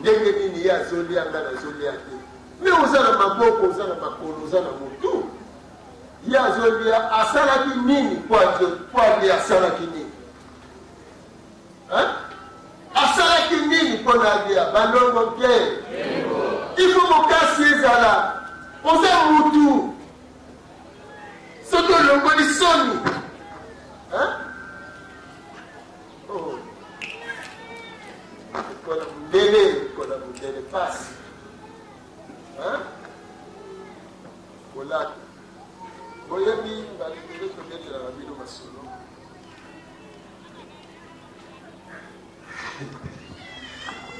Ndenge nini ye azolia nga nazolia te? Mais oza na maboko, oza na makolo, oza na motu. Ye azolia, asalaki nini po alia? Asalaki nini? Hein? Asalaki nini mpo na alia? Balongo mpe il faut bokasi ezala. Oza mutu, soki olongoli soni, hein? Oh. Kola mundele, kola mundele pasi. Hein? Kolata. Boyebi mbala ebele tobetelaka bino masolo.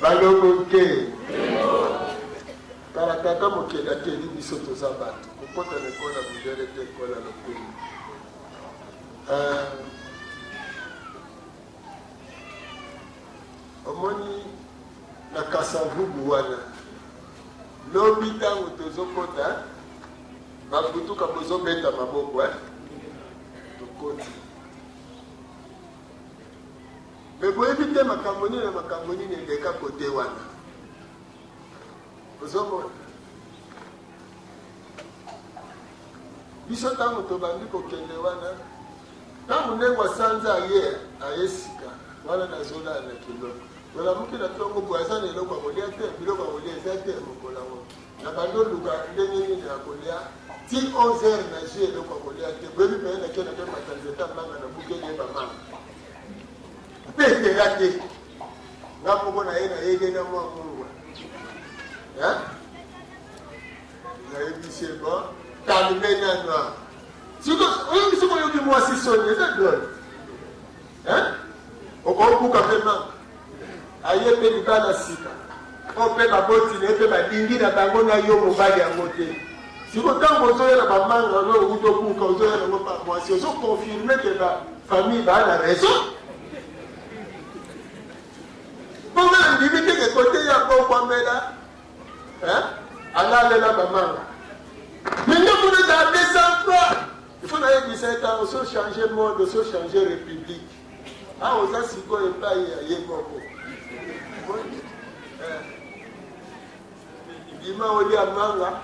Balongo nke. Kala tata mokeli akeli biso toza bato. Kokota na ekola mundele te ekola lokumu. Euh, omoni na Kasavubu wana lobi ntango tozokota babutuka bozobeta maboko eh? Tokoti me boyebi te makambo nini na makambo nini eleka kote wana. Ozomona biso ntango tobandi kokende wana, ntango ndenge asanza aye aye sika wana, nazolala na kiloko, tolamuki na ntongo boye, aza na eloko ya kolia te, biloko ya kolia eza te. Mokolo yango na bandi oluka ndenge nini ya kolia ti 11 heures, nazwi eloko ya kolia te. Boyebi mpenza nake nake mata nzete ya manga, nabukeli ye bamanga mpe etela te. Nga moko na ye nayeli na mwa mungwa, nayebisi ye bon, kalme nano. Siko oyoki, soki oyoki mwasi soni eza drole, okobuka mpe manga. Aye mpe libala sika oyo mpe baboti na ye mpe balingi na bango na yo mobali yango te. Siko ntango ozoya na bamanga oyo outi obuka, ozoya nango mpa mwasi, ozoconfirme ke bafamille baa na raison. Mpo nga nandimi te ke kote ya bokwamela alalela bamanga me nde kuna ezala 200 francs. Il faut nayebisa ete oso change monde, oso change république. Awa oza sikoyo epai ya ye moko. Ndima olia manga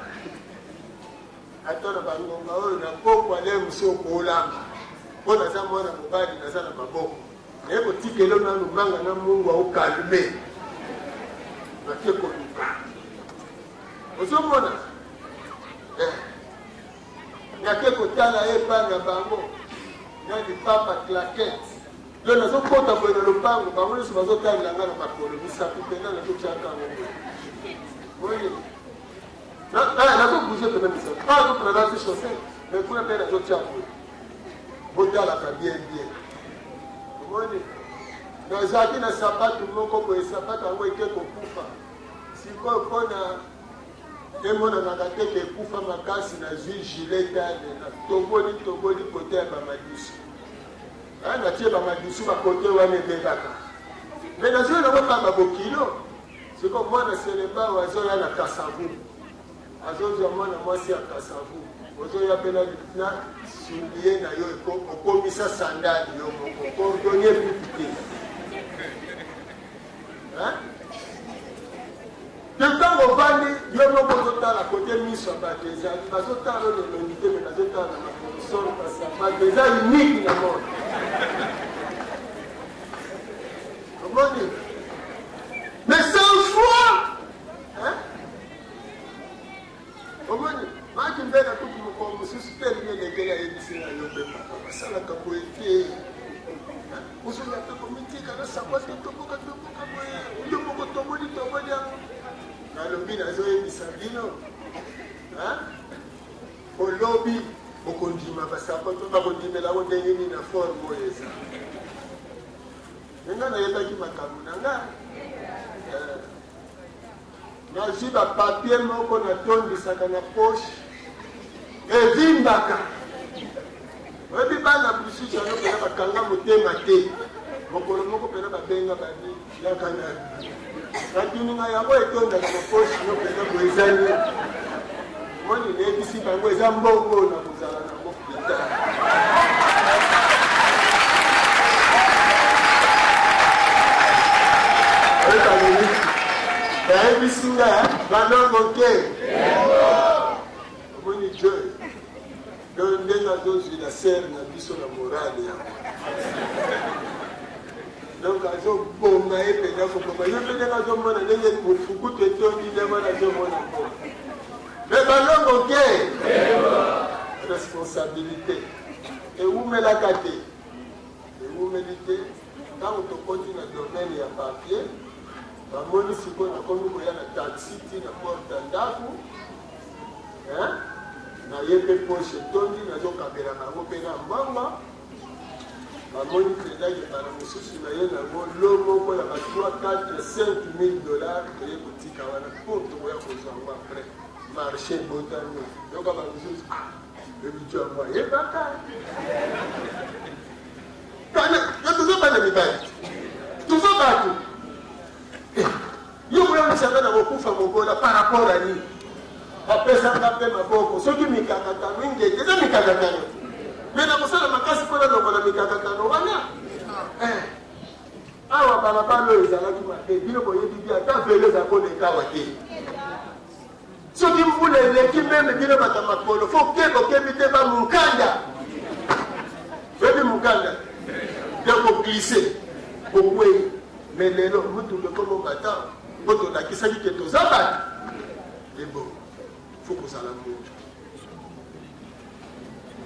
ata na bangonga oyo na pokwa le mosu okolamba, mpo naza mwana mobali, naza na maboko. Naye kotikelo nanu manga na mungwa okalme, nake koluka. Ozomona eh. Nake kotala ye epai na bango na lipapa claquette. Yo nazokota boye na lopango, bango nyonso bazotalela nga na makolo misapi mpenza, nazotyaka yango boye, nazobouge mpenza misapi awa, kutu nalati chaussette mais kuna mpe nazotya boye. Botalaka bien bien. Omoni, nazalaki na sapatu moko boye, sapatu yango eke kokufa. Sikoyo mpona emonanaka te ke ekufa makasi, nazwi gilet tane, natoboli toboli kote ya bamadusu, natie bamadusu bakote wana ebebaka, me nazwi eloko kaka babokilo. Sikoyo mwana Selembao azoya na Kasavubu, azozwa mwana mwasi ya Kasavubu, ozoya mpe na soulier na yo, okomisa sandale yo moko, cordonnier kutu te. Te ntango ovandi yo moko ozotala kote, miso ya bato ezali bazotala oyo elongi te, me bazotala na makolo solo basapato eza unique na monde. Omoni, mais sans foi, omoni maki mbela kutu mokolo mosusu te elingi elekeli, ayebisi nga: yo mpe papa basalaka boye te, ozoya mpe komitika na sapato toboka toboka boye, yo moko toboli toboli yango. Nalobi nazoyebisa bino, olobi bokondima basapato, bakondimela yango ndenge nini na forme oyo eza? Nga nayebaki makambo na nga. Nazwi bapapier moko natondisaka na poche, evimbaka. Oyebi bana mosusu yango mpena bakanga motema te. Mokolo moko mpena babenga babi yaka na batuni ngai yango etondaka na poche yo mpena boye eza nini? Moni nayebisi bango eza mbongo na kozala nango pita. Ayebisi nga balongo te. Omoni Joy. Donc ndenge azozwila sere na biso na morale yango. Donc azoboma ye mpenza koboma ye mpe ndenge azomona ndenge mofukutu etondi ndenge wana azomona ngo. Mais balongo te. Responsabilité. Ewumelaka te. Ewumeli te. Ntango tokoti na domaine ya papier, bamoni sikoyo nakomi koya na taxi ti na porte ya ndako. Hein? Naye mpe poche etondi, nazokabela bango mpe na mbongo. Bamoni mpenza ke mbala mosusu naye nango lo moko ya ba 3, 4, 5 mille dollars toye kotika wana mpo tokoya kozwa yango après. Marché ebotami, yoka ba mosusu ah, ebitu yango ayebaka. Bana, yo toza bana mibali. Toza bato. Eh, yo koyebisa nga na kokufa mobola par rapport à nini? Bapesa nga mpe maboko soki mikakatano ingete eza mikakatano te. Me nakosala makasi mpo nalongola mikakatano wana. Eh, awa balabala oyo ezalaki mabe, bino boyebi bi ata velo eza koleka awa te. Soki mbula eleki meme bino bato ya makolo fo keba okebi te ba mukanda oyebi mukanda ya koglise okwei me lelo mutuka ekomi omata mpo tolakisaki ke toza bato ebo fo kozala moto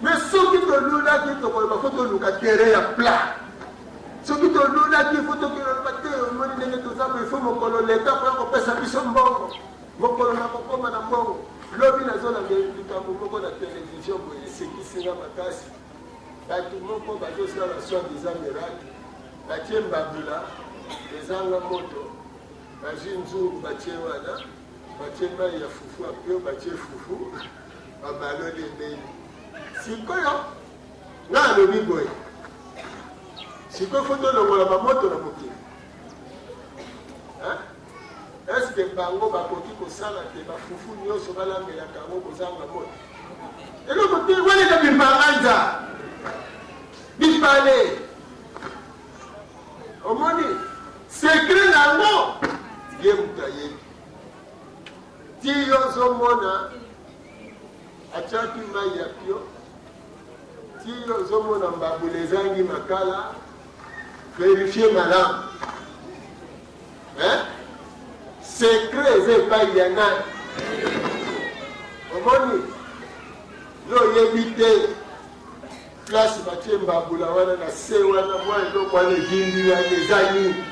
me soki tolulaki tokoloba fo toluka terrain ya plat soki tolulaki fo tokoloba te omoni ndenge toza boye fo mokolo leta mpo ya kopesa biso mbongo Mokolo nakokoma na mbongo. Lobi nazolanda likambo moko na television boye esekisi nga makasi. Bato moko bazosala soit disant miracle, batie mbabula ezanga moto, bazwi nzungu batie wana, batie mai ya fufu ya pio, batie fufu, babaloli ebeli. Sikoyo nga alobi boye, sikoyo fo tolongola bamoto na mokili. Hein? Est ce que bango bakoki kosala te ba fufu nioso balambelaka yango kozanga moto? Eloko te, wana eza bimbanganza bipale. Omoni secret na yango ye moto ayebi. Ti yo ozomona atiaki mai ya pio, ti yo ozomona mbabula ezangi makala, verifie malamu. Hein? Secret eza epai ya nani? Omoni? Yo oyebi te place batie mbabula wana na se wana mwa eloko wana evimbi wana eza nini?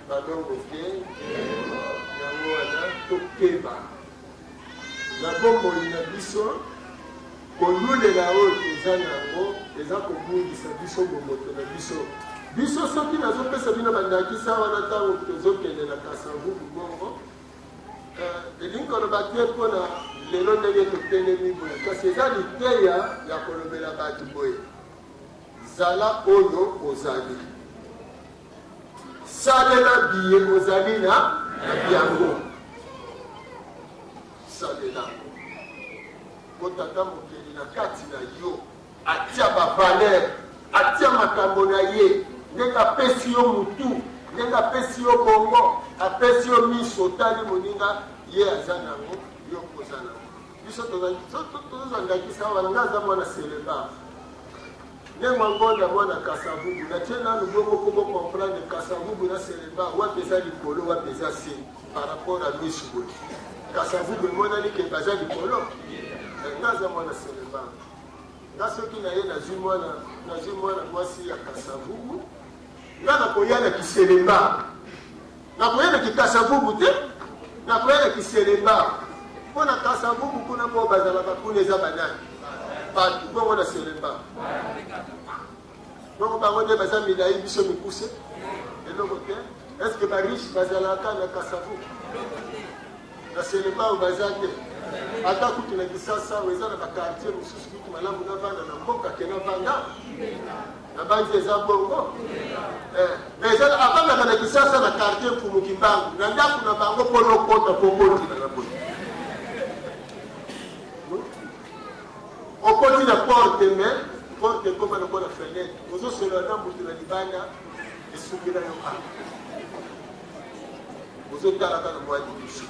Balongo te yango wana tokeba na bomoi na biso. Kolulela oyo toza na yango eza kobungisa biso bomoto na biso. Biso soki nazopesa bino bandakisa wana ntango tozokende na Kasavubu bongo, eh, elingi koloba te mpo na lelo ndenge totelemi boye, kasi eza liteya ya kolobela bato boye, zala oyo ozali, salela biye ozali na biango, salela yango. Po Tata Mokeli na kati na yo atia ba valeurs, atia makambo na ye, ndenge apesi yo mutu, ndenge apesi yo bongo, apesi yo miso, otali moninga, ye aza nango, yo mpe oza nango. Biso tozozwa ndakisa awa, nga aza mwana Selembao, Nengwa Ngonda mwana Kasavubu, natie nanu bongo po bo comprendre Kasavubu na Selembao wapi eza likolo, wapi eza se. Par rapport à misu boye Kasavubu emonani ke baza likolo. Eh, nga aza mwana Selembao. Nga soki na ye nazwi mwana nazwi mwana mwasi ya Kasavubu, nga nakoya na Kiselembao. Nakoya na Kikasavubu te, nakoya na Kiselembao. Mpo na Kasavubu kuna mpo bazalaka kuna eza banani? Bato bongo na Selembao. Bongo bango nde baza milai biso mikuse? Eloko te. Est ce que ba riche bazalaka na Kasavu? Na Selembao baza te. Ata kutu na Kisasa awa eza na ba quartier mosusu kutu malamu navanda na mboka ke navanda nabanzi eza bongo. Eh, mais eza avandaka na Kisasa na quartier Mfumu Kimbangu na ndako na bango mpo lokota mpo okotila na boye Okoti na porte mais porte ekoma lokola fenetre, ozosolola na mutu na libanda esukela yo awa. Ozotala kaka mwa lidusu.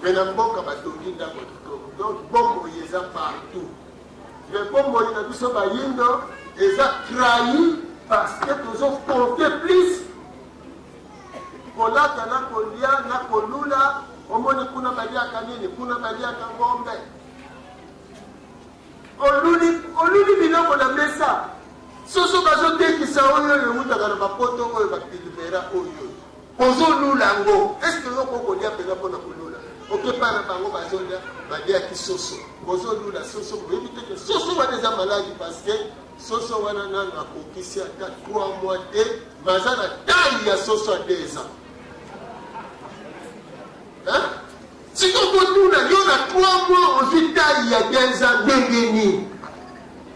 Mais na mboka batongi ndako ya kitoko. Donc bomoi eza partout. Mais bomoi na biso bayindo eza trahi parce que tozo compter plus kolata na kolia na kolula. Omoni kuna baliaka nini? Kuna baliaka ngombe. Oluli, oluli biloko na mesa. Soso bazotekisa oyo oyo ewutaka na bapoto oyo bapilivera oyo ozolula yango. Eske yo okoki kolia mpenza mpo na kolula? Oke epai na bango bazolia, baliaki soso, bozolula soso, boyebi te ke soso wana eza maladi, parce que soso wana nanu akokisi ata 3 mois te, mais aza na taille ya soso ya 2 ans. Hein? Sikoyo kotuna yo na 3 mois ozwi taille ya 2 ans ndenge nini?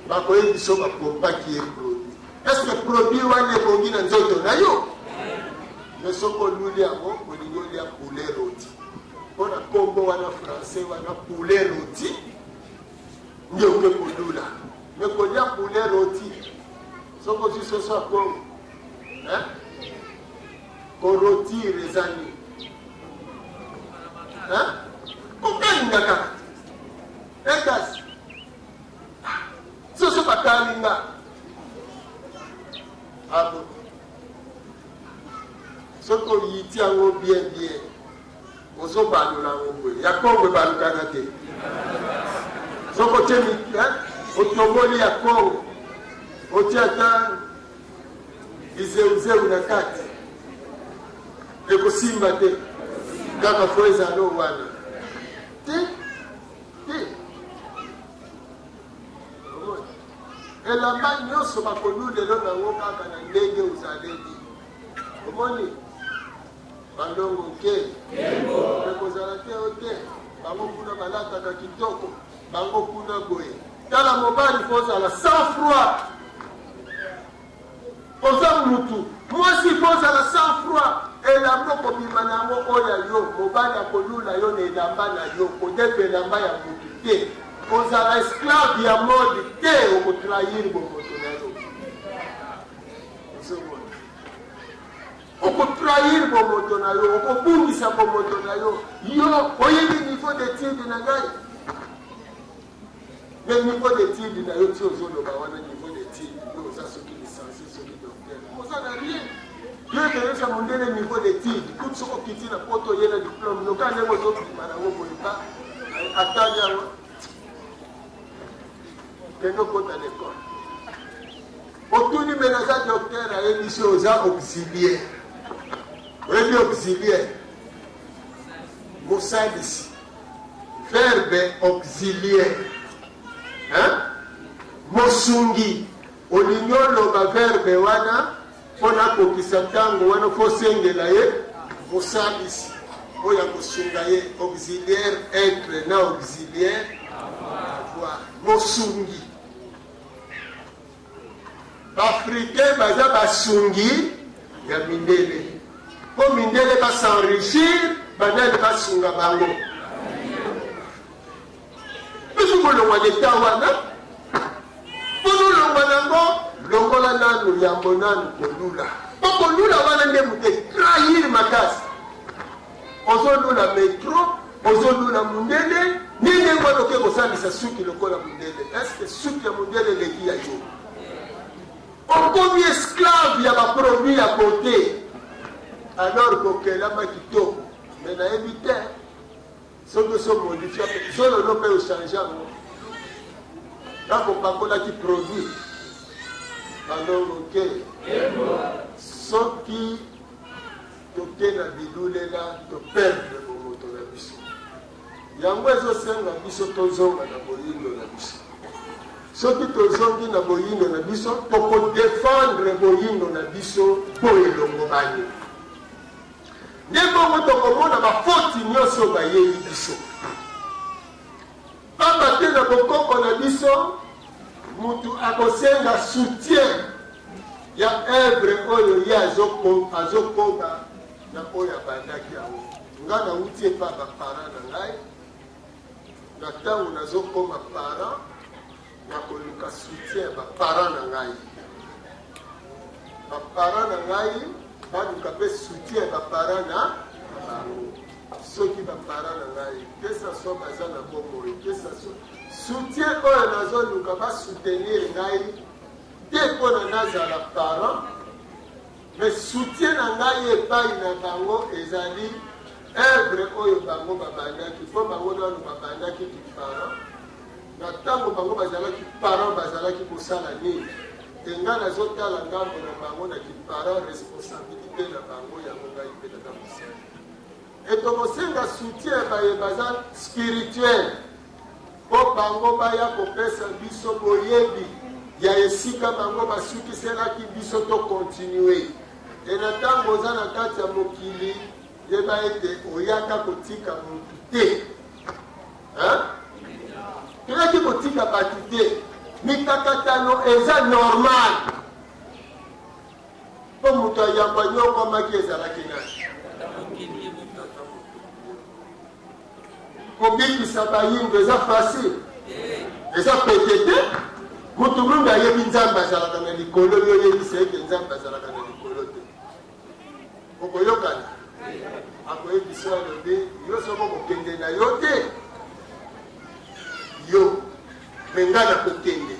Bakoyebi biso bapompaki ye produit. Est-ce que produit wana ebongi na nzoto na yo? Mais soki oluli yango olingi olia poulet roti mpo na nkombo wana français wana poulet roti nde oke kolula. Mais kolia poulet roti soki ozwi soso ya Kongo, hein? Korotir eza nini? Hein? Kokalinga kaka. Ekas. Soso bakalinga. Abo. Soki oyiti yango bien bien. Ozobalola yango boye. Ya Kongo ebalukaka te. Soki otie otoboli ya Kongo. Otie ata bizeuzeu na kati ekosimba te, kaka fo ezala wana te te. Elamba nyonso bakolulelo nango kaka na ndenge ozaleli. Omoni balongo ke ekozala te o te, bango kuna balataka kitoko, bango kuna boye. Tala mobali fo ozala sans froid. Oza mutu mwasi fo ozala sans froid. Elamba okobima na yango oyo ya yo, mobali akolula yo na elamba na yo, kodefa elamba ya mutu te. Kozala esclave ya mode te, okotrahir bomoto na yo. Ozomona, okotrahir bomoto na yo, okobungisa bomoto na yo. Yo oyebi niveau d'étude na ngai? Mais niveau d'étude na yo ti ozoloba wana niveau d'étude yo oza soki licencie soki docteur, oza na rien. Yo ekeyebisa mondele niveau d'étude kutu soki okiti na poto oye na diplôme loka ndenge ozobima nango boye ba atali yango kende okota na ekole otuni me naza docteur ayebisi oza auxiliaire. Oyebi auxiliaire? Mosalisi. Verbe auxiliaire, hein? Mosungi. Olingi oloba verbe wana mpo nakokisa ntango wana fo osengela ye mosalisi oyo akosunga ye. Auxiliaire être na auxiliaire avoir, mosungi. Baafricain baza basungi ya mindele mpo mindele bas'enrichir, banani basunga bango? Biso kolongwa leta wana mpo nolongwa nango, longola nanu yambo nanu kolula, mpo kolula wana nde moto etrahir makasi. Ozolula metro, ozolula mondele, nde ndenge wana oke kosalisa suki lokola mondele. Eske suki ya mondele eleki ya yo? Okomi esclave ya baproduit ya beauté alors kokelama kitoko. Me nayebi te soki oso modifia mpe zololo mpe ochange yango kaka opakolaki produit balongo ke soki toke na bilulela toperdre bomoto na biso. Yango ezosenga biso tozonga na boyindo na biso. Soki tozongi na boyindo na biso, tokodefendre boyindo na biso mpo elongobani. Nde bongo tokomona bafoti nyonso bayeli biso. Pamba te na bokoko na biso, mutu akosenga soutien ya œuvre oyo ye azokoba na oyo abandaki yango. Nga nawuti epa ba parents na ngai, na tango nazokoma parent, nakoluka soutien ya ba parents na ngai. Ba parents na ngai. Baluka mpe soutien ya ba parents na bango. Soki ba parents na ngai, que ça soit baza na bomoi, que ça soit soutien oyo nazoluka ba soutenir ngai te mpo na nazala parent, mais soutien na ngai epai na bango ezali œuvre oyo bango babandaki, mpo bango nanu babandaki ki parent. Na ntango bango bazalaki parent bazalaki kosala nini? Te ngai nazotala ngambo na bango na ki parent responsabilite na bango yango ngai mpe naza kosala. Et tokosenga soutien ya baye baza spirituel mpo bango baya kopesa biso boyebi ya esika bango basukiselaki biso to continuer. Et na ntango oza na kati ya mokili yeba ete oyaka kotika mutu te. Hein? Toyaki kotika bato te. Mikakatano eza normal. Mpo moto ya yambo anyokwamaki ezalaki nani? Kobikisa bayindo eza facile, eza pete te. Moto mwindu ayebi Nzambe azalaka na likolo, yo oyebisa ete Nzambe azalaka na likolo te. Okoyokana? Akoyebisa alobi yo soki okokende na yo te yo me ngai nakokende.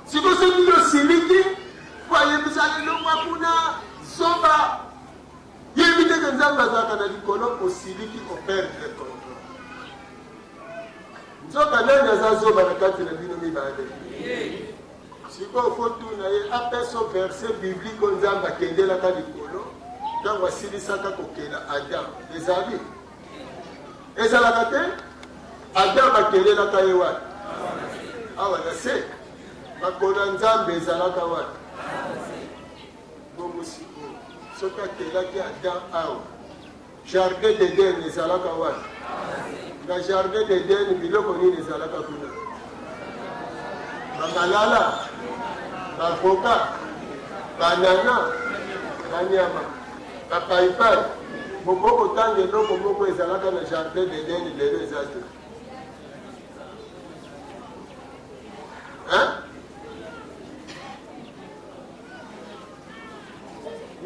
Siko soki yo osiliki po ayebisa lelongwa kuna zoba yebi te ke Nzambe azalaka na likolo, osiliki operdre controle. Nzoka nani aza zoba na kati na bino mibale? Sikoyo faut tuna ye apesa yo verset biblique oyo Nzambe akendelaka likolo ntango asilisaka kokela Adam. Ezali? Ezalaka te? Adam akelelaka ye wapi? Awa na se. Makolo ya Nzambe ezalaka wapi? Bongo sikoyo soki akelaki Adam awa, jardin d'Eden ezalaka wapi? Na jardin d'Eden biloko nini ezalaka kuna? Bamalala, bavoka, banana, banyama, bapaipai. Bokoki kotanga eloko moko ezalaka na jardin d'Eden lelo eza te? Hein?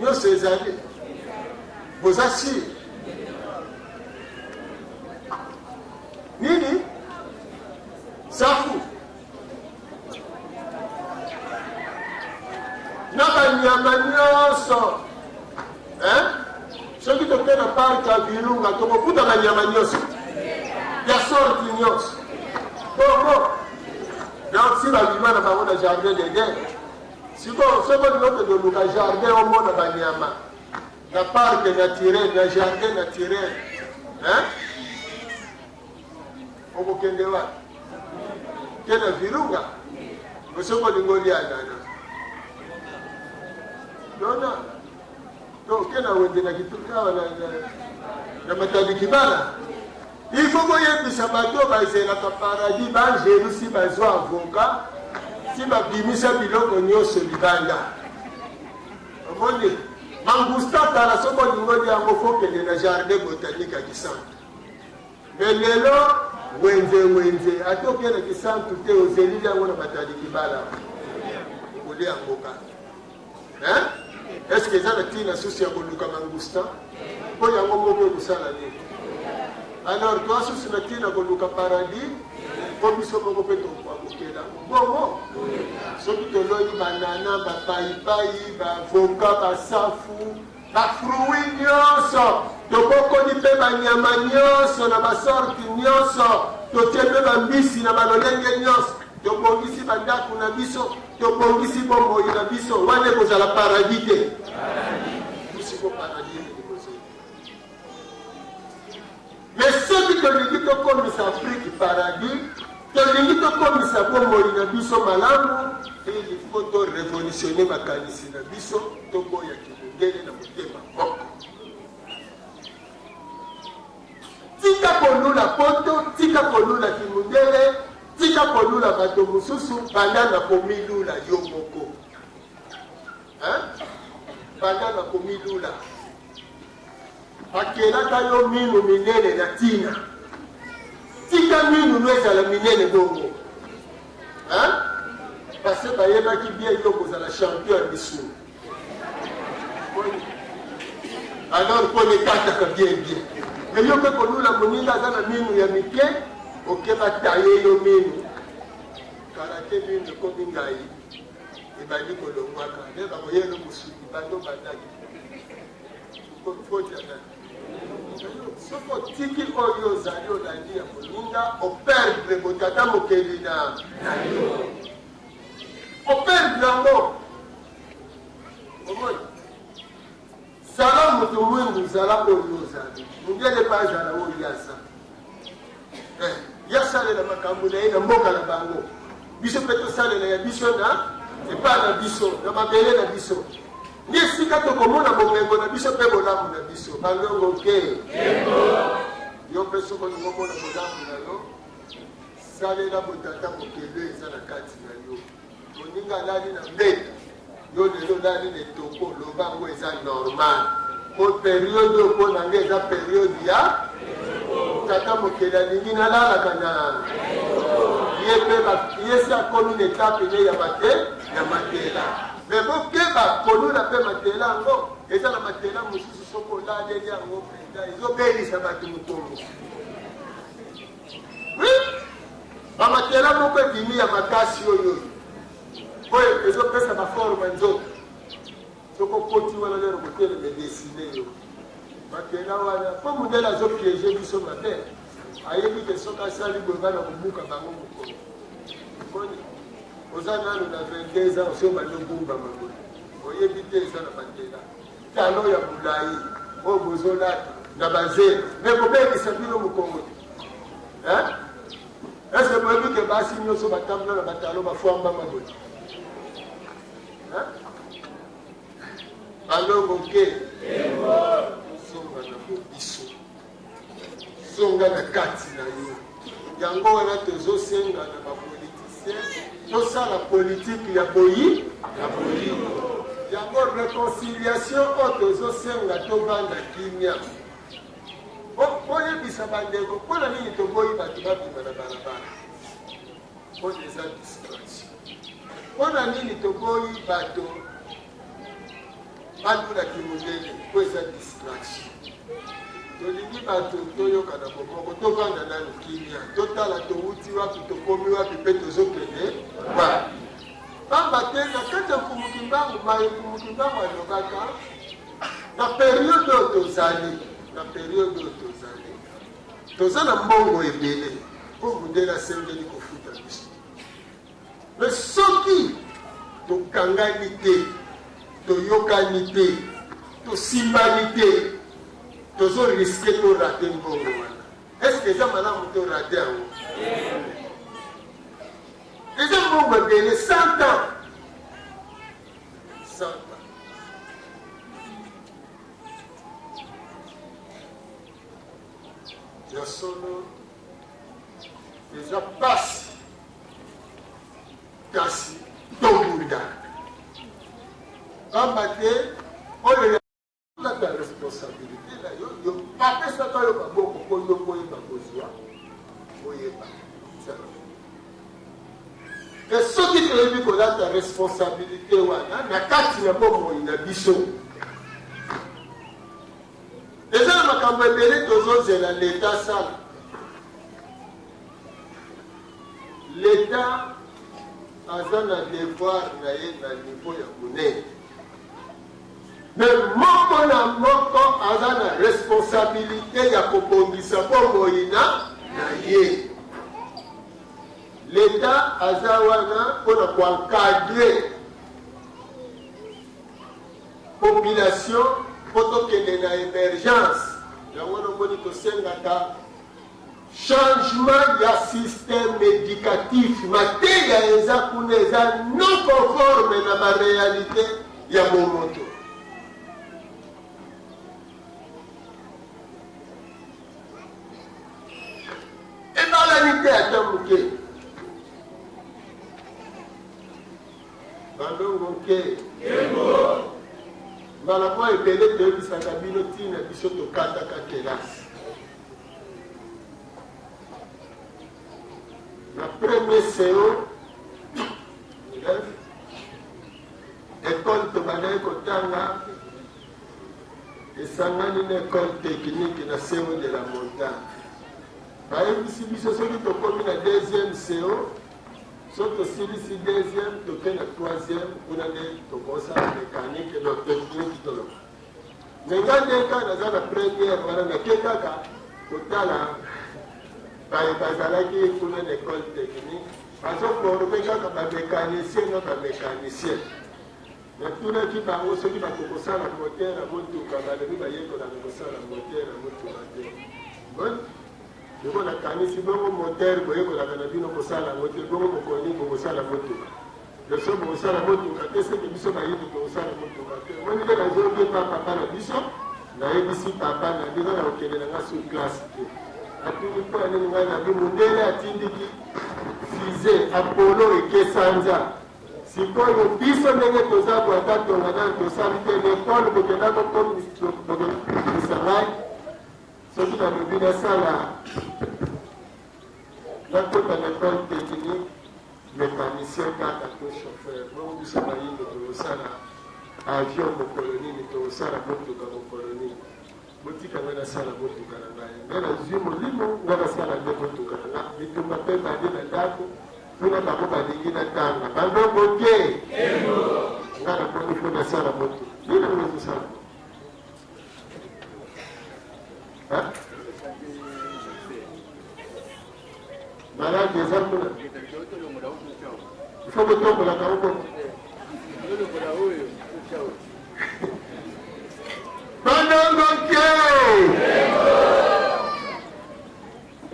Nyonso ezali. Boza sur? Nini? Safu. Na banyama nyonso. Hein? Soki toke na parc ya Virunga tokokuta banyama nyonso ya sorte nyonso. Bongo donc si babima na bango na jardin d'Eden, sikoyo soki olingi okende oluka jardin omona banyama na parc naturel, na jardin naturel, hein? Okokende wapi? Ke na Virunga? Soki olingi olia nana dona to ke na wenze na kituka awa na Matadi Kibala. Il faut koyebisa bato oyo bazelaka paradis, baangelu si bazwa avocat, si babimisa biloko nyonso libanda. Omoni mangusta kala, soki olingi olia yango fo okende na jardin botanique ya Kisantu. Mais lelo wenze wenze, ata okende na Kisantu te, ozelili yango na Matadi Kibala, okolia yango kaka. Hein? Est-ce que eza na ntina susu ya koluka mangusta? Mpo yango moko ekosala nini? Alors toa susu na ntina koluka paradis mpo biso moko mpe tokoka kokela bongo. Soki toloni banana, bapaipai, bavoka, basafu, bafruit nyonso, tobokoli mpe banyama nyonso na basorte nyonso, totie mpe bambisi na balolenge nyonso, tobongisi bandako na biso, tobongisi bomoi na biso, wana ekozala paradis te? Siko paradis nini bozeli? Mais soki tolingi tokomisa Afrique paradis, tolingi tokomisa bomoi na biso malamu, il faut to revolutionner makanisi na biso, toboya kimundele na motema moko. Tika kolula poto, tika kolula kimundele, tika kolula bato mosusu, banda na komilula yo moko. Hein? Banda na komilula. Akelaka yo minu minene na tina. Tika minu no ezala minene bongo. Hein? Parce que bayebaki bien yo kozala champion ya misuni. Alors mpo nekataka bien bien. Mais yo mpe kolula moninga aza na minu ya mike, oke bataye yo minu. Kala te minu ekomi ngai ebandi kolongwaka nde bakoyelo mosuki bando bandaki faute ya nani? Soki otiki oyo ozali olandi ya moninga, operdre botata mokeli na yo, operdre yango. Omoni, zala moto mwindu, zala oyo ozali. Mondele mpe azala oyo ye aza. Eh, ye asalela makambo na ye na mboka na bango, biso mpe tosalela ya biso na epai na biso, na mabele na biso. Nde esika tokomona bomengo na biso mpe bolamu na biso. Balongo ke yo mpe soki olingi omona bolamu na yo, salela botata mokelo eza na kati na yo. Moninga alali na mbeto, yo lelo olali na etoko, loba yango eza normal. Po periode oyo mpo na ngai eza periode ya tata mokeli alingi nalalaka na ye mpe ye si akomi na etape ne ya mate ya matela. Me bokeba kolula mpe matela yango eza na matela mosusu soki olaleli yango mpenza ezobelisa bato mokongo. Oui, bamatela moko ebimi ya makasi oyo oyo ezopesa baforme nzoto. Soki okoti wana lero kotelema edesine yo matela wana, mpo mondele azopiege biso mabe, ayebi ke soki asali boye bana kobuka bango mokolo. Omoni, oza nano na 22 ans osi obandi ogumbama boye, oyebi te eza na matela talo ya molai oyo bozolata na bazelo me kobebisa bino mokongo te. Est-ce boyebi ke basi nyonso batambola na batalo bafwambama boye? Balongo ke zonga na bobiso, zonga na kati na yo. Yango wana tozosenga na bapoliticien tosala politike ya boyi ya bolingo. Yango reconciliation oyo tozosenga, tovanda kimia. Boyebisa bandeko mpo na nini toboyi bato babima na balabala, mpo eza distraction. Mpo na nini toboyi bato balula kimundele? Mpo eza distraction. Tolingi bato toyokana bomoko, tovanda nanu kimia, totala towuti wapi, tokomi wapi mpe tozokende wapi. Pamba te na kati ya Mfumu Kimbangu, maye Mfumu Kimbangu alobaka na periode oyo tozali, na periode oyo tozali, toza na mbongo ebele mpo mundele asengeli kofuta biso. Me soki tokangani te, toyokani te, tosimbani te, tozo riske to rate mbongo wana. Est-ce que eza malamu to rate yango? Eza mbongo ebele, 100 ans. 100 ans. Ya solo eza pasi, kasi tobunda, pamba te oyo ya responsabilité na yo, yo bapesaka yo maboko mpo yo koyeba kozwa, oyeba. E soki toyebi kolata responsabilité wana na kati na bomoi na biso, eza na makambo ebele tozozela leta asala. Leta aza na devoir na ye na niveau ya monene, me moko na moko aza na responsabilité ya kobongisa bomoi na ye. Leta aza wana mpona koencadre population mpo tokende na emergence. Yango wana omoni tosengaka changement ya système éducatif. Mateya eza kuna eza non conforme na baréalité ya bomoto. Ebalani te ata moke. Balongo nke mbala mwa ebele toyebisaka bino ntina biso tokataka kelasi na premier CO école tobandaki kotanga. Esangani na ecole technique na CO de la montagne. Bayebisi biso soki tokomi na deuxième CO, soki tosilisi deuxième toke na troisième, kuna nde tokosala mécanique no technique toloba. Me nga nde kaka naza na première wana nake kaka kotala baye bazalaki kuna na école technique bazoforme kaka bamécanicien na bamécanicien. Natunaki bango soki bakoki kosala moteur ya motuka, balobi bayekolaka kosala moteur ya motuka te. Bon, sikoyo nakanisi bongo moteur boyekolaka na bino kosala yango te, bongo bokoni bokosala motuka. Biso bokosala motuka te, seke biso bayindo tokosala motuka te. Omoni nde nazongi epa papa na biso, nayebisi papa na bino na kokende na nga sur classe te. Atuni mpo ya nini ngai nabi mondele atindiki fusée Apollo eke sanza. Sikoyo biso ndenge toza boye ata tonga nanu tosali te na ecole bokenda kokomisa ngai soki nalobi nasala nakota na ecole technique mécanicien kaka to chauffeur bongo biso bayindo tokosala avion mokolo nini tokosala motuka mokolo nini Botika ngai nasala motuka na ngai. Ngai nazwi molimo, ngai nasala nde motuka na ngai. Bitumba mpe ebandi na ndako, kuna bango balingi natanga. Bango te. Ngai namoni fo nasala motuka. Nini yango ezosala? Maladi eza kuna. Il faut kotombolaka yango bongo. Banongoke!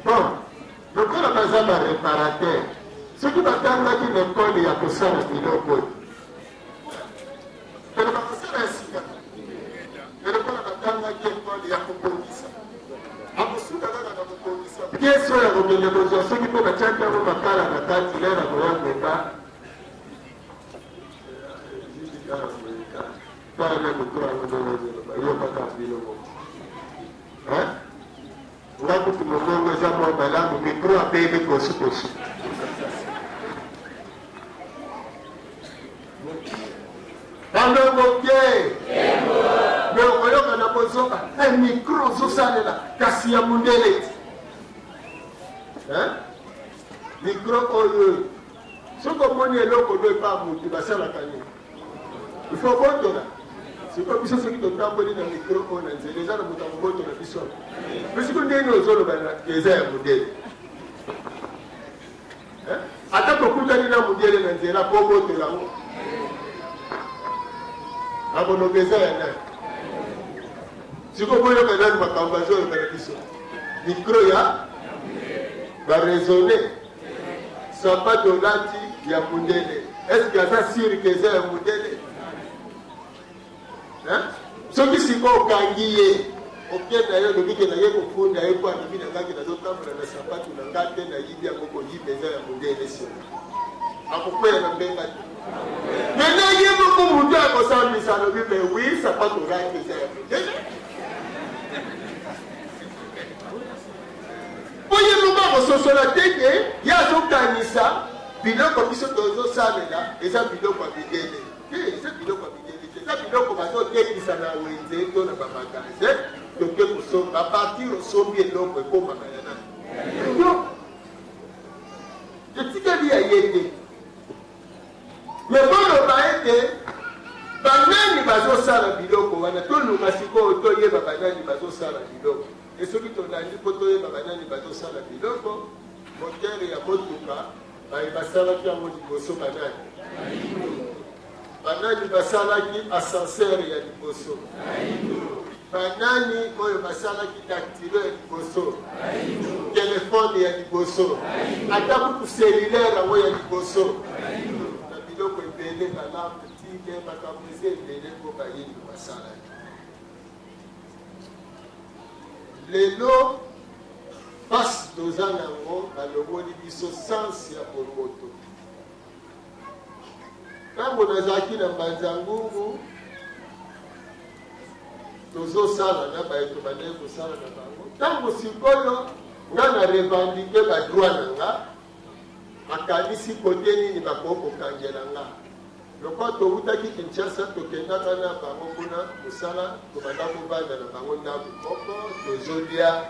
Bon, lokola baza ba réparateur, soki batangaki na ekole ya kosala biloko oyo, pene bakosala ya sika, me lokola batangaki ekole ya kobongisa, akosuka kaka na kobongisa piese oyo akokende kozwa soki mpe batiaki yango makala na kati, lere akoya koba Tala na micro yango ndenge ezoloba, yokaka bino moko. Hein? Nga kutu mongongo eza mwa malamu, micro abeli kosukosu. Bandongo te. Me okoyoka na bozoba, eh, micro ozosalela kasi ya mundele ti. Hein? Micro oyo soki omoni eloko do epa motu basalaka nini? Il faut botola. Sikoyo biso soki totamboli na micro oyo na nzela eza na moto akobotola biso. Mais sikoyo ndenge nini ozoloba eza ya modele? Ata tokutani na modele na nzela mpo obotola yango, akoloba eza ya nani? Sikoyo boyoka nani makambo azoloba na biso. Micro ya ba raisonne sapato olati ya mundele, est ce que aza sur que eza ya mundele? Hein? Soki sikoyo okangi ye okenda ye olobi ke naye kofunda ye mpo alobi na ngai ke nazotambola na sapatu na ngai te nayibi yango koyiba eza ya mondele sio akokweya na mbenga te mena ye moko moto akosambisa alobi me wi sapatu olati eza ya mondele Mpo ye moko akososola te ke ye azokanisa biloko biso tozosalela eza biloko ya mindele te. Eza biloko ya mindele te, eza biloko bazotekisa na wenze to na bamagasin, toke kosomba. Partir osombi eloko ekomaka ya nani? Yo etikali ya ye te. Me boloba ete banani bazosala biloko wana, toluka sikoyo toyeba banani bazosala biloko. E soki tolandi mpo toyeba banani bazosala biloko, motere ya motuka, baye basalaki yango liboso banani? Banani basalaki ascenseur ya liboso? Banani oyo basalaki dactylo ya liboso? Telefone ya liboso? Ata kutu cellulaire yango ya liboso? Na biloko ebele, balampe tike, makambo eza ebele mpo bayindo basalaki. Lelo pasi toza nango balongoli biso sens ya bomoto. Tango nazalaki na Mbanza Ngungu tozosala na baye tobandaki kosala na bango, tango sikoyo nga na revendique ba droit na nga, akanisi kote nini bakoki kokangela nga. Lokola towutaki Kinshasa, tokendaka na bango kuna mosala, tobanda kovanda na bango ndako moko, tozolia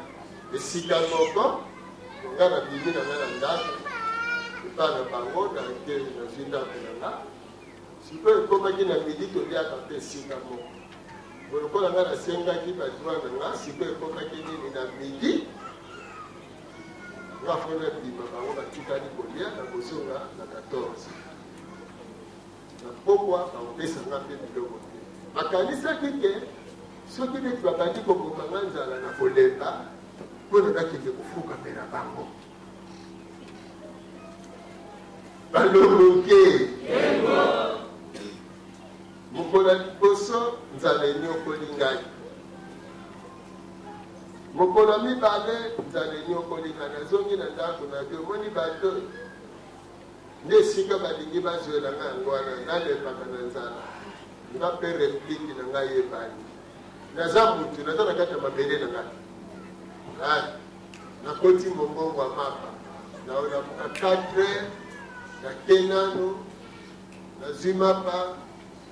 esika moko. Nga nabimi na nga na ndako epai na bango, nake nazwi ndako na nga. Sikoyo ekomaki na midi, toliaka mpe esika moko. Bo lokola nga nasengaki ba droit na nga, sikoyo ekomaki nini na midi nga fo nabima, bango batikali kolia, nakozonga na 14 na pokwa, bakopesa nga mpe biloko te. Bakanisaki ke soki neti babandi koboma nga nzala na kolemba mpo na nakende kofukamela bango. Balongoke mokolo ya liboso nzala enyokoli ngai, mokolo ya mibale nzala enyokoli ngai, nazongi na ndako na bi omoni bato nde esika balingi bazwela ngai yango wana, nalembaka na nzala nga mpe replike na ngai ebandi naza mutu naza na kati ya mabele na ngai. Nakoti mombongo ya mapa naolamuka 4 heures, nake nanu nazwi mapa,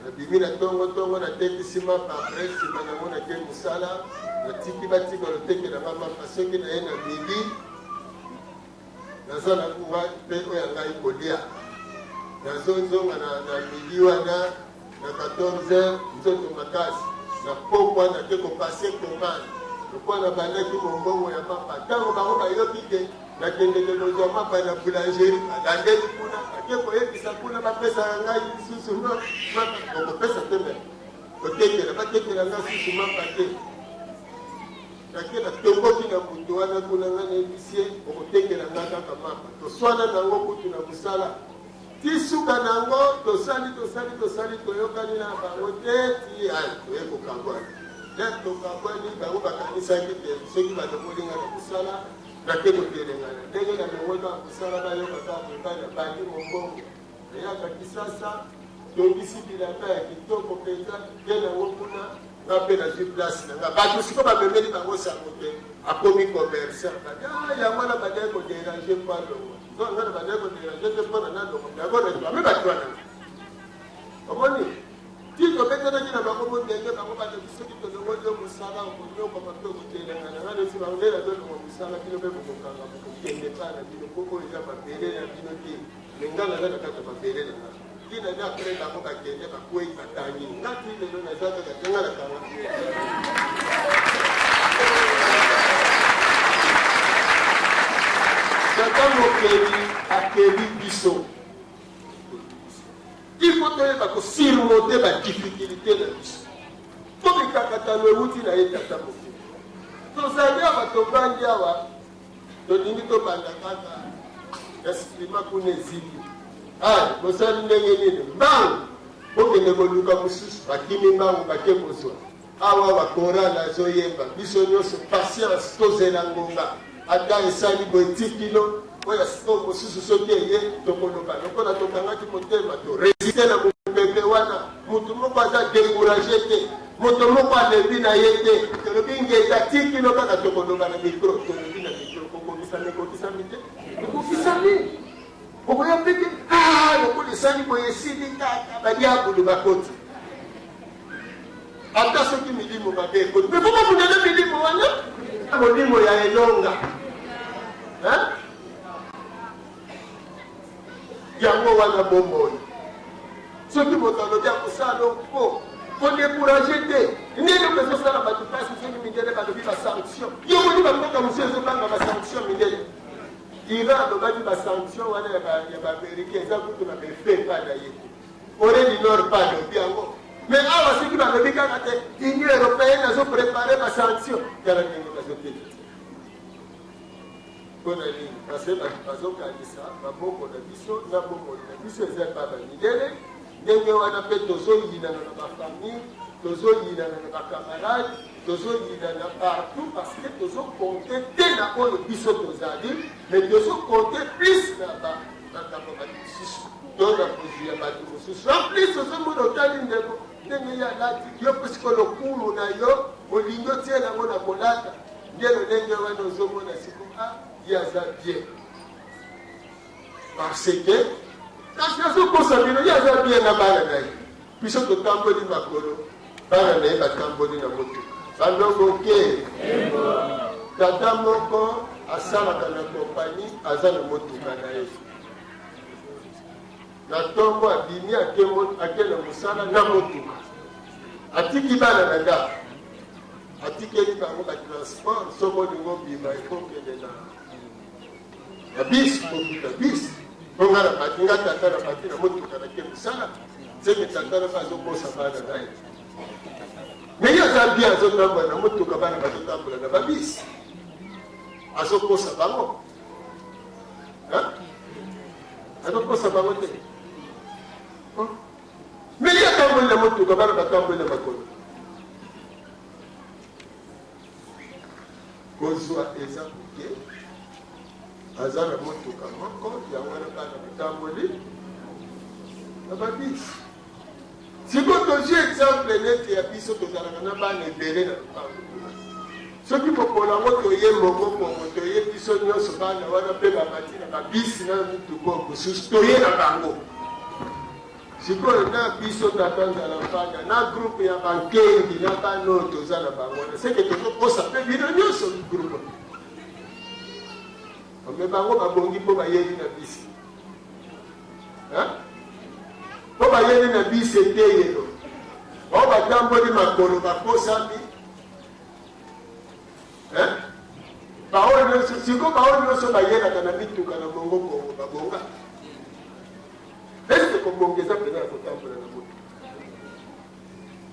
nabimi na tongo tongo, natekisi mapa, apres nsima nango nake mosala, natiki batika lotekela nga mapa. Soki naye na midi naza na nga mpe oyo ya ngai kolia, nazozonga na, na midi wana na 14 heures, nzoto makasi. Na pokwa nake kopase commande lokola nabandaki mombongo ya mapa. Ntango bango bayoki ke nakendeke kozwa mapa na boulangerie, balandeli kuna, bake koyebisa kuna, bapesaka ngai lisusu mapa. Okopesa te, me kotekela, batekela ngai susu mapa te. Nake natomboki na moto wana kuna, ngai nayebisi ye okotekela ngai kaka mapa. Toswana nango kutu na mosala ti suka nango, tosali tosali tosali, toyokani na bango te ti ai toye kokabwana. Nde tokabwani, bango bakanisaki te soki balongoli ngai na mosala nake kotelengana. Ndenge nalongoli kaka mosala, bayoka kaka mobali abandi mombongo, nayaka Kisasa, tongisi bilamba ya kitoko mpenza, ke nango kuna nga mpe nazwi place na nga. Bato sikoyo bamemeli bango sango te akomi commerçant, yango wana bandaki koderange mpo alongwa. Nga na bandaki koderange te mpo na nalongwa, yango reklame bato wana. Omoni ti tobetanaki na bango mondenge, bango balobi soki tolongoli yo mosala okonyokama mpe okotelengana. Nga nesi bango nde nazolongwa mosala, bino mpe bokokanga, bokokende epai na bino, mpo oyo eza mabele na bino te. Me nga naza na kati ya mabele na nga tina nde apres bango bakende, bakwei, bakangi nga ti lelo naza kaka te, nga nakanga. Tata mokeli akeli biso, il faut toyeba kosurmonte badifficulté na biso, to mikakatano euti na ye tata mokeli. Tozali awa, tovandi awa, tolingi tobanda kaka esprima kuna eziki. Ah, bosali ndenge nini? Mbangu bokende koluka mosusu. Bakimi mbangu, bake kozwa awa bakorale azoyemba. Biso nyonso patience, tozela ngonga ata esali boye tikilo oyo sikoyo mosusu soki eye tokoloba lokola tokangaki motema, toresiste na mopepe wana. Motu moko aza découragé te, moto moko alebi na ye te. Tolobi ngeta tikilo kaka tokoloba na micro, tolobi na micro, kokokisami ekokisami te, ekokisami okoya mpe te. Lokola esali boye esili kaka, badiabulu bakoti. Ata soki milimo mabe ekoti, mpe fo babundana milimo wana, molimo ya elonga yango wana bomoi. Soki moto alobi akosala mpo kodécourage te, nde eloko ezosala bato mpasi. Soki mindele balobi basanction, yo moni bamboka mosusu ezobanga basanction mindele. Iran alobaki basanction wana ya baaméricain eza kutu na baefe epai na ye te. Corée du Nord mpe alobi yango. Mais awa soki balobi kaka te Union européenne azoprépare basanction, tala ndenge bazokende. Mpo na nini? Parce que bato bazokanisa maboko na biso na bomoi na biso eza epai bamindele. Ndenge wana mpe tozoyinana na bafamille, tozoyinana na bacamarade, tozoyinana partout, parce que tozokonte te na oyo biso tozali, mais tozokonte plus na makambo bato mosusu to na bozwi ya bato mosusu. En plus ozomona, otali ndeko ndenge ye alati, yo mpe sikoyo lokumu na yo olingi otiela yango na kolata nde lolenge wana. Ozomona siko a ye aza bien parce que Kasi azokosa bino, ye aza bien na bana na ye. Biso totamboli makolo, bana na ye batamboli na motuka. Bandoko ke tata moko asalaka na kompani, aza na motuka na ye. Na ntongo abimi ake na mosala na motuka, atiki bana na ndako, atikeli bango batransport. Soki olingi obima, ekokende na na bis, kofuta bis. Mpo nga na bati, nga tata na bati na motuka na ke mosala, seke tata na azokosa bana na ye. Me ye aza bien, azotambola na motuka, bana bazotambola na babisi, azokosa bango, azokosa bango te. Me ye atamboli na motuka, bana batamboli na makolo. Kozwa eza moke, aza na motuka moko, yango wana bana batamboli na babisi. Sikoyo tozwi exemple neti ya biso, tozalaka na bana ebele na lopango. Soki mokolo yango toye mongo kongo, toye biso nyonso, bana wana mpe bamati na babisi na mituka mosusu, toye na bango. Sikoyo na biso tata nzala mpanda na groupe ya bankengi na bana oyo toza na bango wana, seke tozokosa mpe bino nyonso groupe. Me bango babongi mpo bayeli na bisi, mpo bayeli na bisi eteyelo, bao batamboli makolo bakosami. Baoyo nyonso sikoyo, baoyo nyonso bayelaka na mituka na mongo kongo babonga. Eske kobonga eza mpenza ya kotambola na motuka?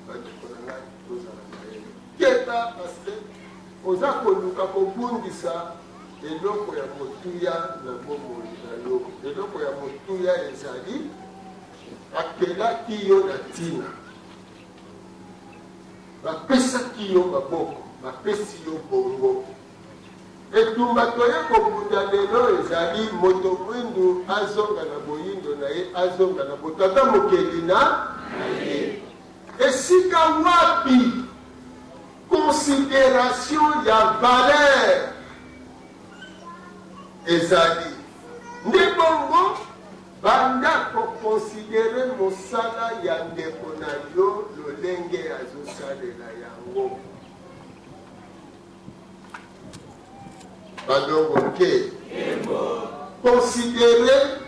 Bandeko na ngai, tozala mayele, keba, parce oza koluka kobungisa eloko ya motuya na bomoi na yo. Eloko ya motuya ezali akelaki yo na ntina, bapesaki yo maboko, bapesi yo bongo. Etumba toye kobunda lelo ezali moto mwindu azonga na boyindo na ye, azonga na botata mokeli na ye. Esika wapi consideration ya valeur ezali nde bongo. Banda ko considerer mosala ya ndeko na yo lolenge azosalela yango. Balongo te. Considerer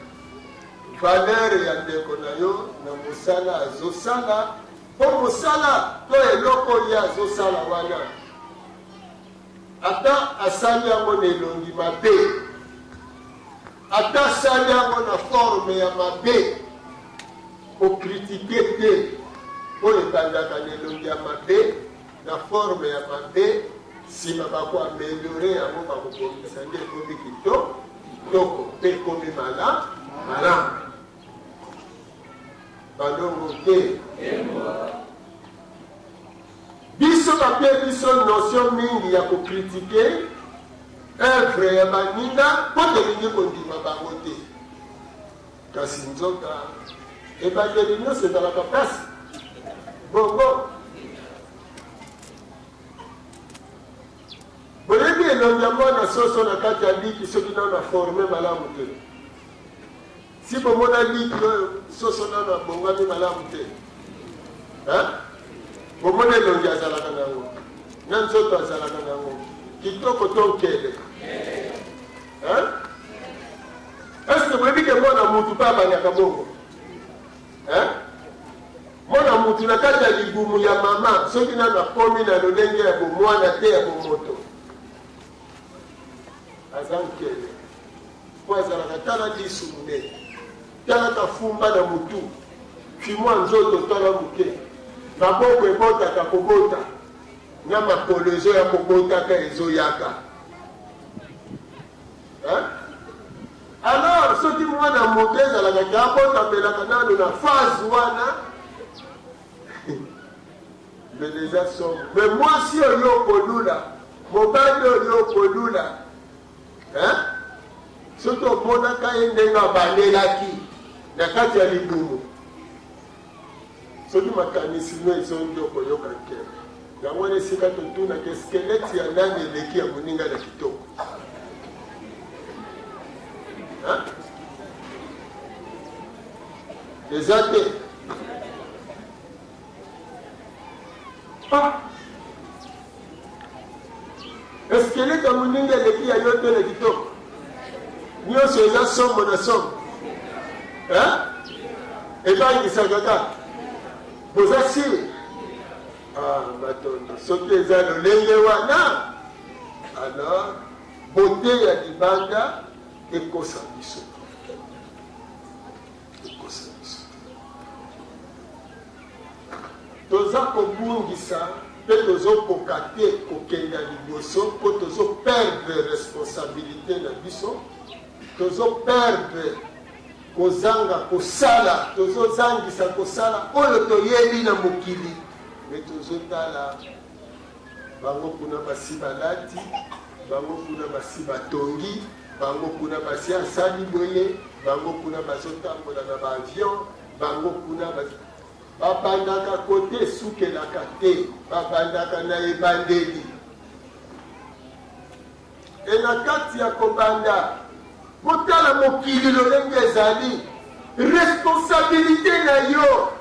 valeur ya ndeko na yo na mosala azosala, mpo mosala to eloko ye azosala wana, ata asali yango na elongi mabe, ata asali yango na forme ya mabe, kokritike te. Oyo ebandaka na elongi ya mabe, na forme ya mabe, nsima bakoameliore yango, bakobongisa nde ekomi kitoko mpe ekomi malamu. Balongo te. Biso bapie biso notion mingi ya kokritike œuvre ya baninga mpo tolingi kondima bango te. Kasi nzoka ebandeli nyonso ezalaka mpasi bongo. Boyebi elongi ya mwana soso na kati ya liki soki nano aforme malamu te? Si bomona liki oyo soso nano abongami malamu te, bomona elongi azalaka nango na nzoto azalaka nango kitoko to nkele? Est-ce que boyebi ke mwana mutu mpe abandaka bongo? Mwana mutu na kati ya libumu ya mama, soki nano akomi na lolenge ya bomwana te, ya bomoto, aza nkele, mpo azalaka tala lisu monene, tala kafumba na mutu, fimwa nzoto tala moke, maboko ebotaka kobota na makolo ezoya kobotaka ezoyaka. Alors soki mwana moto ezalaka ke abotamelaka nano na phase wana, mbele eza somo. Me mwasi oyo okolula, mobali oyo okolula, soki omonaka ye ndenge abandelaki na kati ya libumu, soki makanisi no ezongi, okoyoka nkele. Yango wana esika totunaka squelette ya nani eleki ya moninga na kitoko. Eza te. Ah! Esquelette ya moninga eleki ya yo te na kitoko. Nyonso eza somo na somo. Hein? Ebangisaka kaka. Boza sire? Ah, matondo. Soki eza lolenge wana, alors beauté ya libanda ekosa biso. Ekosa biso. Toza kobungisa mpe tozokoka te kokenda liboso mpo tozo perdre responsabilite na biso, tozo perdre kozanga kosala, tozozangisa kosala oyo toyebi na mokili, me tozotala bango kuna basi balati, bango kuna basi batongi, bango kuna basi asali boye, bango kuna bazotambola na ba avion, bango kuna basi Babandaka kote esukelaka te, babandaka na ebandeli. E na kati ya kobanda, botala mokili lolenge ezali, responsabilite na yo.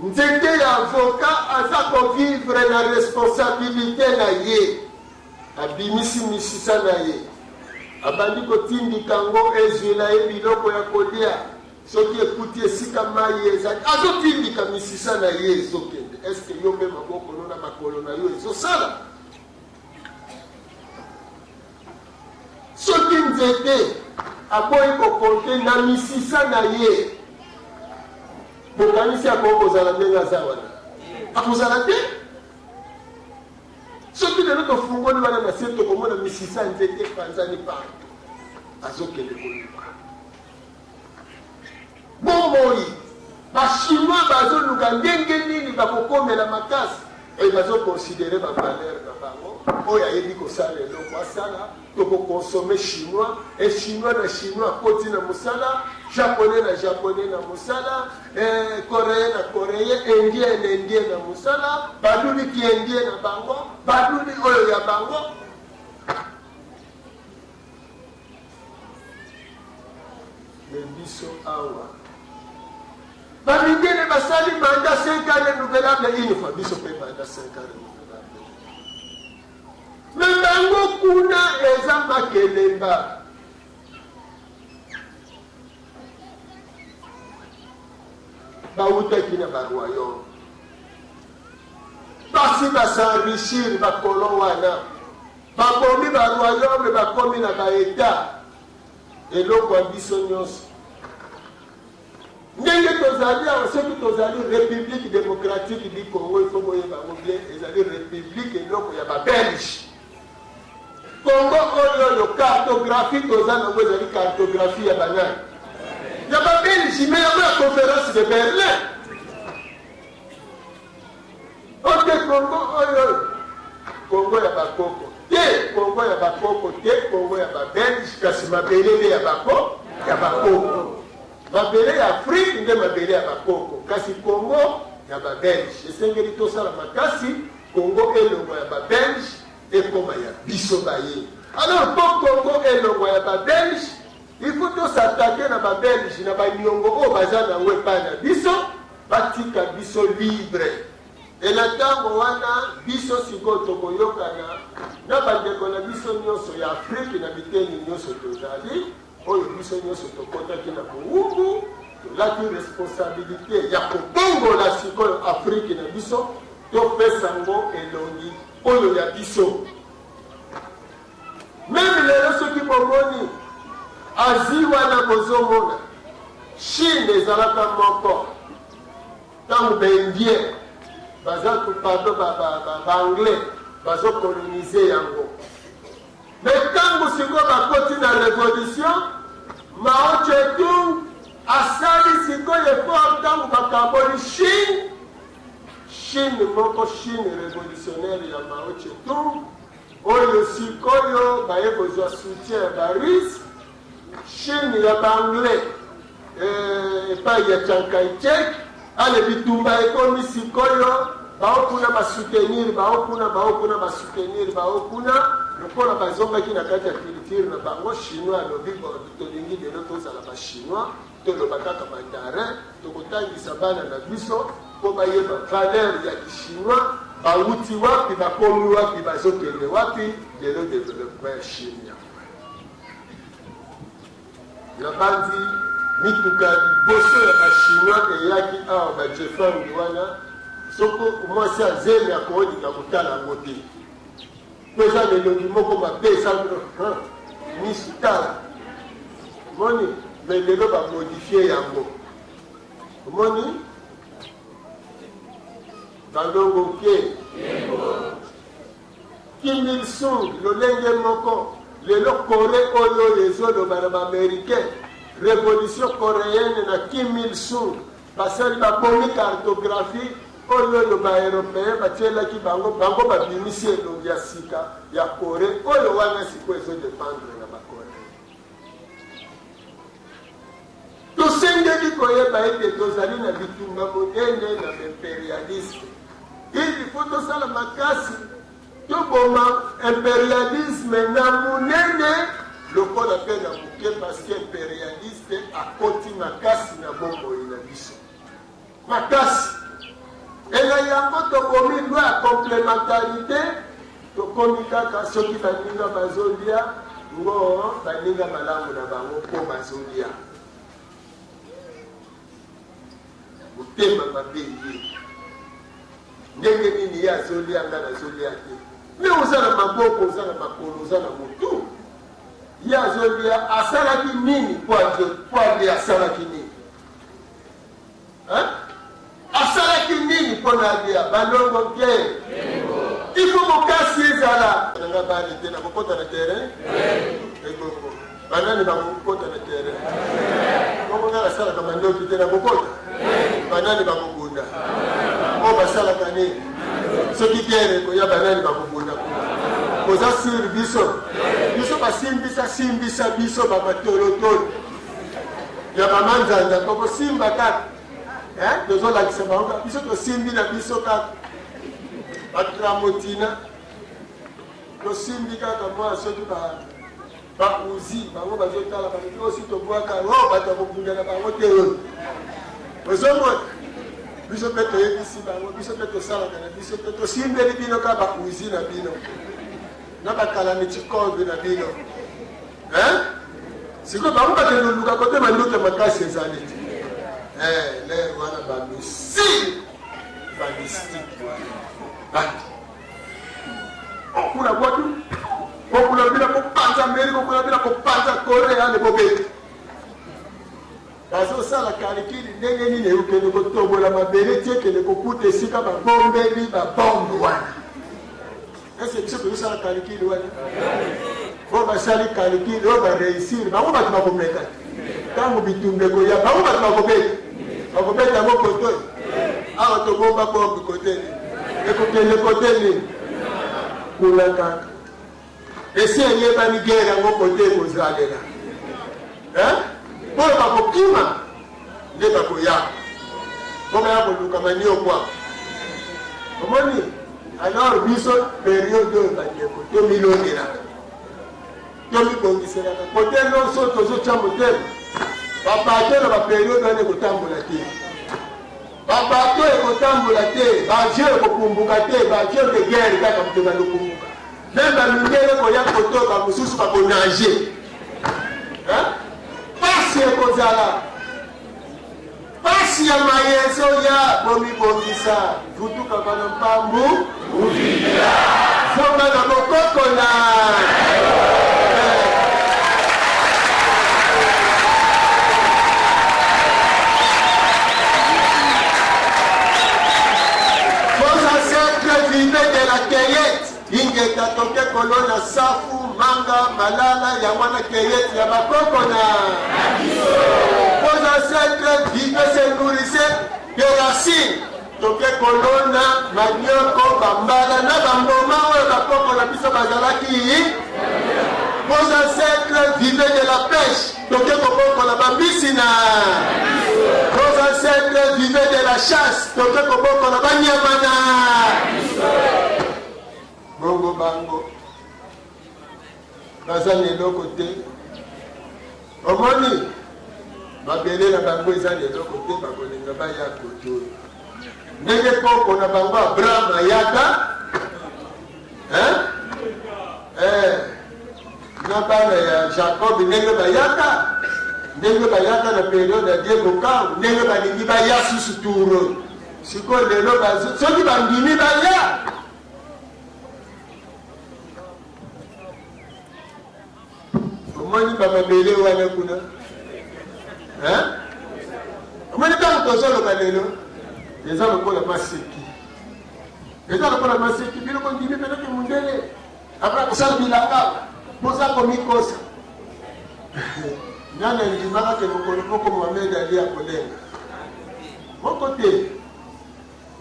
Nzete ya avocat aza kovivre na responsabilite na ye, abimisi misisa na ye, abandi kotindika yango ezwela ye biloko ya kolia. Soki ekuti esika mayi ezali, azotindika misisa na ye ezokende. Est-ce que yo mpe maboko no na makolo na yo ezosala? Soki nzete aboyi kokonte na misisa na ye, bokanisi akoki kozala ndenge aza wana? Akozala te. Soki lelo tofungoli wana na se, tokomona misisa ya nzete epanzani partout, azokende koluka Bomoi, ba chinois bazoluka ndenge nini bakokomela makasi et bazo considerer ba valeurs na bango. Oyo ayebi kosala eloko asala, toko consommer chinois et chinois na chinois akoti na mosala, japonais na japonais na mosala, eh, coréen na coréen, indien na indien na mosala, baluli ki indien na bango, baluli oyo ya bango. Mais biso awa ba mindele basali mandat 5 ans renouvelable une fois, biso pe mandat 5 ans renouvelable. Mais bango kuna eza makelemba. Bawutaki na ba royaume, basi ba s'enrichir ba colon wana. Babomi ba royaume bakomi na ba etat eloko ya biso nyonso ndenge tozali awa. Soki tozali République démocratique du Congo, il faut boyeba yango bien, ezali république eloko ya ba Belge. Congo oyo oyo cartographie toza nango ezali cartographie ya banani? Ya ba Belge, mais yango ya conférence de Berlin. Ok Congo oyo oyo Congo ya bakoko te, Congo ya bakoko te, Congo ya ba Belge, kasi mabele nde ya bako ya bakoko. Mabele ya Afrique nde mabele ya bakoko, kasi Congo ya ba Belge. Esengeli tosala makasi Congo elongwa ya ba Belge ekoma ya biso baye. Alors mpo Congo elongwa ya ba Belge, il faut tosatake na ba Belge na baniongo oyo baza nango epai na biso. Batika biso libre et na tango wana biso sikoyo tokoyokana na bandeko na biso nionso ya Afrique na biteni nionso tozali, oyo biso nionso tokotaki na bowumbu, tolati responsabilite ya kobongola sikoyo Afrique na biso, topesa yango elongi oyo ya biso. Meme lelo soki bomoni Asie wana bozomona Chine ezalaka moko tango ba indien baza pardon ba, ba, ba, ba anglais bazo coloniser yango, mais tango sikoyo bakoti na revolution, Mao Tse-tung asali sikoyo effort tango bakaboli Chine, Chine moko, Chine revolutionnaire ya Mao Tse-tung Oyo sikoyo baye kozwa soutien ya ba Russes, Chine ya ba Anglais epayi ya Chiang Kai-shek. Ale bitumba ekomi sikoyo, bao kuna ba soutenir bao kuna, bao kuna ba soutenir bao kuna, lokola bazongaki na kati ya culture na bango. Chinois alobi bon, tolingi lelo tozala ba Chinois. Toloba kaka mandarin, tokotangisa bana na biso mpo bayeba valeur ya kichinois, bawuti wapi, bakomi wapi, bazokende wapi, lelo developpement ya Chine yango wana. Nabanzi mituka ya liboso ya ba chinois eyaki awa ba Jefang wana, soko mwasi ya zemi akolinga kotala yango te. Po eza na elongi moko mabe eza misu tala omoni mais lelo ba modifier yango omoni balongo ke Kim Il Sung lolenge moko lelo Corée oyo oyo ezoloba na ba américain révolution coréenne na Kim Il Sung Basali babomi cartographie oyo oyo ba europeens batielaki bango, bango babimisi elongi ya sika ya Coree oyo wana sikoyo ezo dependre na ba Coreens. Tosengeli koyeba ete tozali na bitumba monene na ba imperialistes. Il faut tosala makasi Toboma imperialisme na munene lokola pe na muke parce que imperialiste akoti makasi na bomoi na biso makasi et na yango tobomi loi ya complementarite tokomi kaka soki baninga bazolia ngo baninga malamu na bango po bazolia Motema mabe ye. Ndenge nini ye azolia nga nazolia te? Mais oza na maboko, oza na makolo, oza na mutu. Ye azolia asalaki nini po alia asalaki nini? Hein? Asalaki nini mpo na alia? Balongo te. Il faut bokasi ezala. Nanga bani te nakokota na terrain? Ebongo. Banani bakokota na terrain? Bongo nga nasalaka mandoki te nakokota? Banani bakobunda? Oyo basalaka nini? Soki guerre ekoya banani bakobunda kuna? Boza sur biso? Biso basimbisa simbisa biso ba matolotolo ya bamanzanza tokosimba kaka eh? Tozolakisa bango kaka biso tosimbi na biso kaka batramotina tosimbi kaka mwa soki ba Ba uzi bango bazotala balobi osi tobwaka o oh, bato ya kobunda na bango te oyo ozomona biso mpe toyebisi bango biso mpe tosalaka na biso mpe tosimbeli bino kaka ba uzi na bino na bakalamichikove na bino sikoyo bango bakende koluka kote manduki ya makasi ezali te eh, lere wana bamisile balistike wana Okula bwatu, kokula bila kopanza Amerika, kokula bila kopanza Korea ale bobeti. Bazosala kalikili ndenge nini ekokende kotobola mabele ti ekende kokuta esika babombeli babombe wana. Ese biso tozosala kalikili wana? Oyo basali kalikili, oyo bareusir, bango bato bakomeka te. Ntango bitumba ekoya, bango bato bakobeta. Bakobeta yango kote oyo. Awa tobomba bombe kote nini? Ekokende kote nini? Kuna kaka. Esi eyebani guerre yango kote ekozalela. Hein? Oyo bakokima nde bakoya. Mpo baya koluka maniokwa. Omoni? Alors biso periode oyo bandeko tomilongelaka. Tomibongiselaka kote nyonso tozotya motema. Babato na baperiode wana ekotambola te. Babato ekotambola te, baavion ekopumbuka te, baavion de guerre kaka moto ebanda kopumbuka. Meme bamindele koya koto bamosusu bakonage. Pasi ekozala. Pasi ya maye ezoya, bomibongisa, vutuka bana mpambu, zonga na bokoko na Vos ancêtres vivaient de la cueillette. Ingeta toke kolona safu, manga, malala, yango wana cueillette ya bakoko na Vos ancêtres vivaient se nourrissaient de racines. Toke kolona manioko, bambala na bamboma oyo bakoko na biso bazalaki. Vos ancêtres vivaient de la pêche. Toke kobokola bambisi na Vos ancêtres vivaient de la chasse. Toke kobokola banyama na bongo bango baza na eloko te. Omoni? Mabele na bango eza na eloko te, bakolinga baya kote oyo. Ndenge koko na bango Abraham ayaka, hein? Eh, na bana ya Jacob ndenge bayaka, ndenge bayaka na periode ya Diego Cao, ndenge balingi baya susu tour. Sikoyo lelo soki bandimi baya Omoni ba mabele wana kuna? Hein? Omoni ntango tozoloba lelo eza lokola maseki. Eza lokola maseki bino bondimi mpenza ke mundele akona kosala bilanga boza komikosa. Nani andimaka ke mokolo moko Mohamed Ali akolenga? Moko te.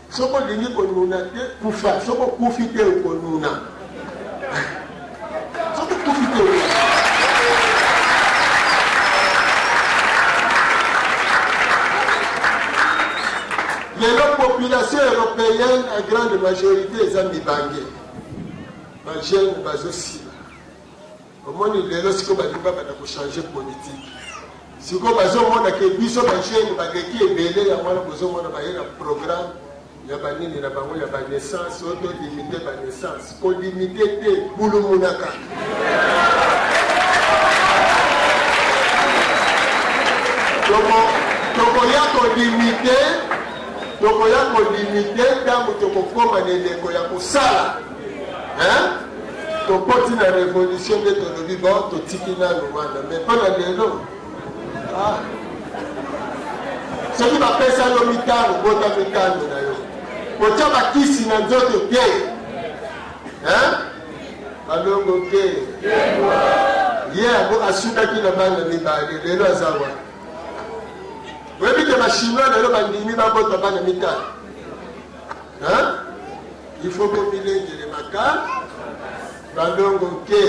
Soki olingi konuna te, kufa. Soki okufi te, okonuna. Soki okufi te, okonuna. Lelo population européenne à grande majorité eza mibange, ba jeunes bazosila. Omoni lelo sikoyo balingi babanda ko changer politique. Sikoyo bazomona ke biso ba jeunes baleki ebele yango wana bozomona baye na programme ya banini na bango ya ba naissance oyo to limite ba naissance. Ko limite te bulumunaka. Toko tokoya ko limite tokoya ko limite ntango tokokoma na eleko ya kosala hein? Tokoti na revolution nde tolobi bon totiki nanu wana mais mpo na lelo ah. Soki bapesa yo mitano bota mitano na yo kotya bakisi na nzoto te hein? Balongo te ye yango asukaki na bana mibale lelo aza wana oyebi te bachinois lelo bandimi babota bana mitano hein? Il faut bomilengele maka balongo ke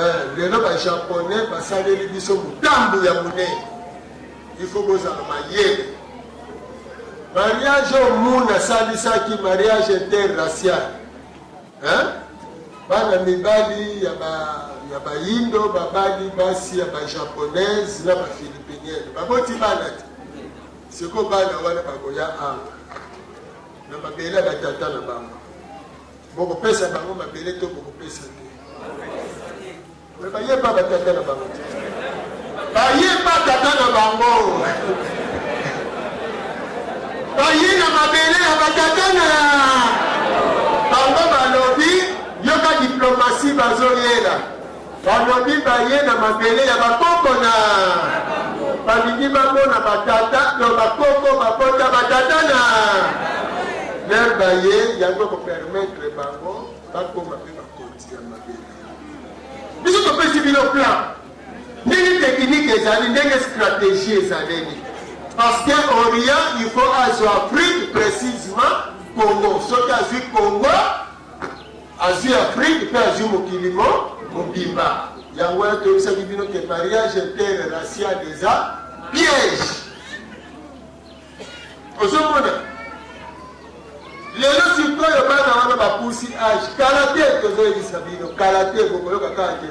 eh, lelo ba japonais basaleli biso motambu ya monene. Il faut bozala mayele. Mariage oyo Moon asalisaki mariage interracial hein? Bana mibali ya ba ya bayindo babali basi ya ba japonaise na ba philippinienne baboti bana te. Sikoyo bana wana bakoya awa na mabele ya batata na bango, bokopesa bango mabele to bokopesa te? Me bayeba batata na bango te, bayeba tata na bango, baye na mabele ya batata na bango. Balobi yoka diplomasi bazoyela Balobi baye na mabele ya bakoko na balingi bamona batata to bakoko babota batata na lere baye yango ekopermetre bango bakoma mpe bakonzi ya mabele. Biso topesi bino plan ndenge tekinike ezali, ndenge strategie ezaleli, parce que Orient il faut azwa Afrique precisement Congo. Soki azwi Congo Azui Afrique pe azui mokili mo mobimba. Yango wana toyebisaki bino ke mariage interracial eza piège. Ozomona lelo sikoyo bana wana bapusi age kala te, tozoyebisa bino kala te, bokoyoka kaka ke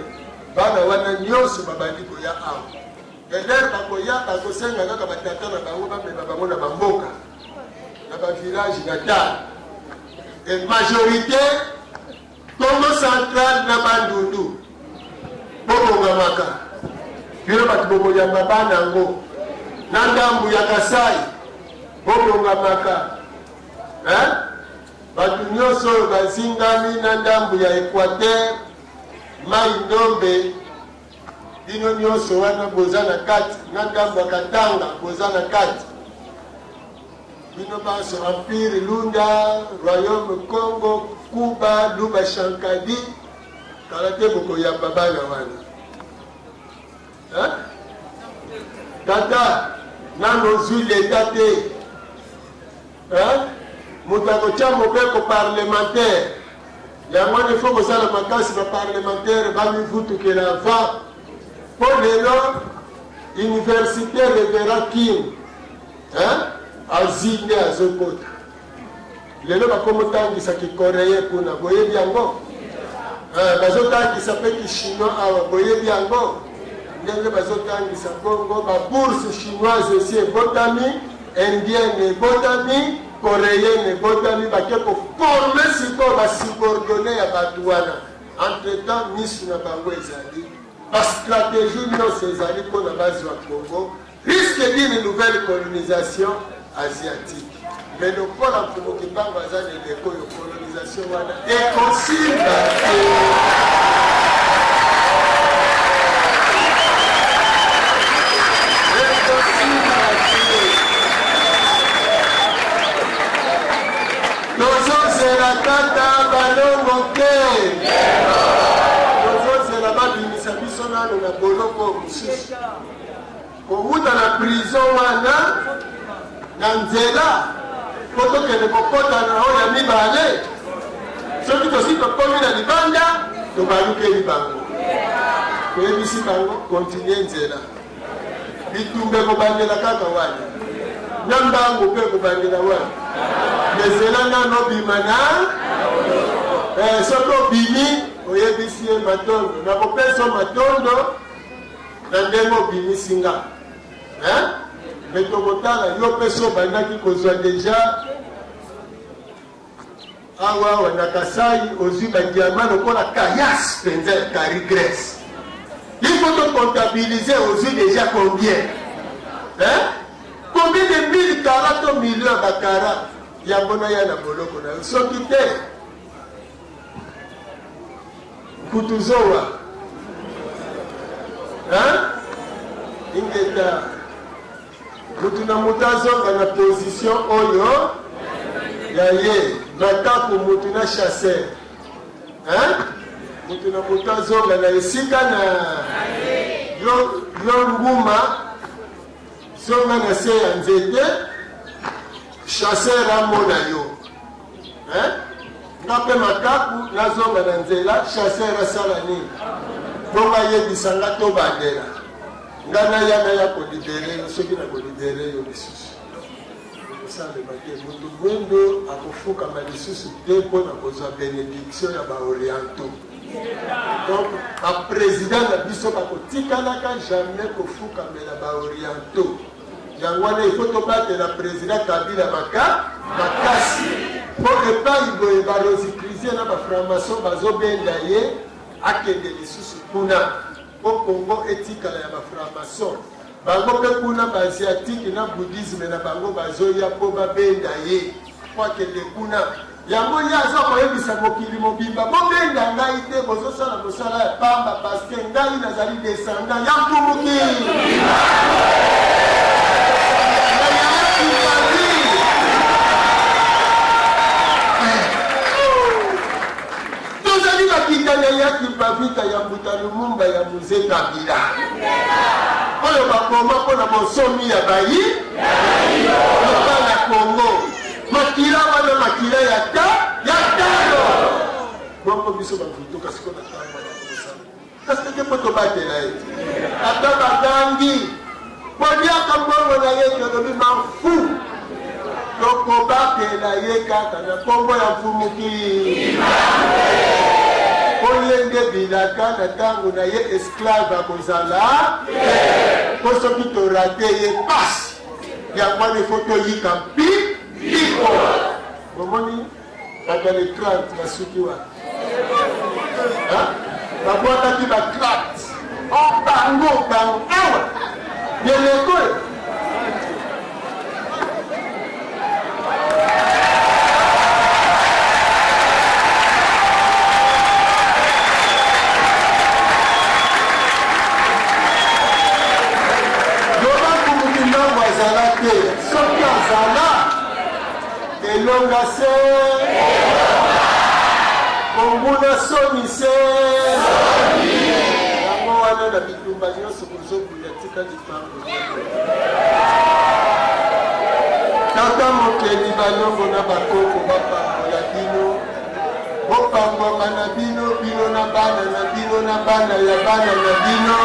bana wana nyonso babandi koya awa. Elere bakoya bakosenga kaka batata na bango bamema bango na bamboka na ba village natal et majorité Congo central na Bandundu. Bobongamaka bino bato bokoyamba bana yango na ndambu ya Kasai, bobongamaka hein? Bato nyonso oyo bazingami na ndambu ya Equateur, mai Ndombe, bino nyonso wana boza na kati, na ndambu ya Katanga boza na kati. Bino banso Empire Lunda, Royaume Kongo, Kuba, Luba Shankadi, kala te bokoyamba bana wana. Hein? Tata, nano ozwi leta te. Hein? Moto akotya mobeko parlementaire. Yango wana ifo kosala makasi ba parlementaire bamivutukela avant. Mpo lelo université Reverend King Hein? Asie nde azokota. Lelo bakomotangisa kikoreen kuna, boyebi yango? Eh, bazotangisa mpe kichinois awa, boyebi yango? Ndenge bazotangisa bongo, ba bourse chinoise esi ebotami, indienne ebotami, coreenne ebotami, bake ko former sikoyo ba subordonne ya bato wana. Entre temps misu na bango ezali, ba strategie nyonso ezali mpo na bazwa Congo, risque d'une nouvelle colonisation asiatique. Mais lokola Mfumu Kimbangu aza na eleko oyo colonisation wana ekosimba te. Ekosimba te. Tozozela kaka balongo te. Tozozela babimisa biso nano na boloko mosusu. Kowuta na prison wana na nzela mpo tokende kokota na oyo ya mibale, soki tosi tokomi na libanda, tobalukeli bango, toyebisi bango kontinue nzela. Bitumba ekobandela kaka wana, na mbangu mpe ekobandela wana. Mezela nano obima na eh, soki obimi oyebisi ye matondo, nakopesa matondo na ndenge obimisi nga hein? Me tokotala yo mpe so obandaki kozwa deja awa awa na Kasai, ozwi badiama lokola kayas mpenza ya Kari Grèce, il faut to comptabiliser ozwi deja combien, hein? Combien de mille kara to million ya bakara yango naya na boloko na yo, soki te Kutuzowa hein? Ingeta mutu na mutu azonga na position oyo ya ye, makaku mutu na chasseur hein? Mutu na mutu azonga na esika na yo, yo nguma zonga na se ya nzete, chasseur amona yo hein? Nga mpe makaku nazonga na nzela, chasseur asala nini? Bongo ayebisa nga tobandela, nga naya naya kolibere yo, soki nakolibere yo lisusu ekosalema te. Moto mwendo akofukama lisusu te mpo na kozwa benediction ya baorientaux. Donc baprésident na biso bakotikalaka jamais kofukamela baorientaux. Yango wana il faut tobatela president Kabila maka makasi mpo epai boye ba rosicruciens na ba franc-maçon bazobenda ye akende lisusu kuna mpo Congo etikala ya ba franc-maçon. Bango mpe kuna ba asiatique na bouddhisme na bango bazoya mpo babenda ye mpo akende kuna. Yango ye aza koyebisa mokili mobimba, bobenda ngai te, bozosala mosala ya pamba, parce que ngai nazali descendant ya Mfumuki. Tozali bakitani ya Kimpa-Vita ya Mbuta Lumumba ya Mzee Kabila oyo baboma mpo na bonsomi ya bayi ya bana Congo. Makila wana makila ya ta ya talo. Bongo biso bavutuka sikoyo na ntango wana tokosala kasi te mpo tobatela ye ata bagangi boliaka mbongo na ye, tolobi mafu, tokobatela ye kaka na nkombo ya Mfumuki mpo ye nde bilaka na ntango na ye esclave akozala mpo soki torate ye pasi. Yango wana ifo toyika mpi mpiko. Bomoni bato ya le 30 basuki wana babwakaki batract o bango bango awa eleko Loba Mfumu Kimbangu azala te, soki azala elonga se konguna soni se yango wana na bitumba nyonso bozobunda, tika lipango. Tata mokeli balongo na bakoko bapambola bino, bopambwama na bino, bino na bana na bino na bana ya bana na bino,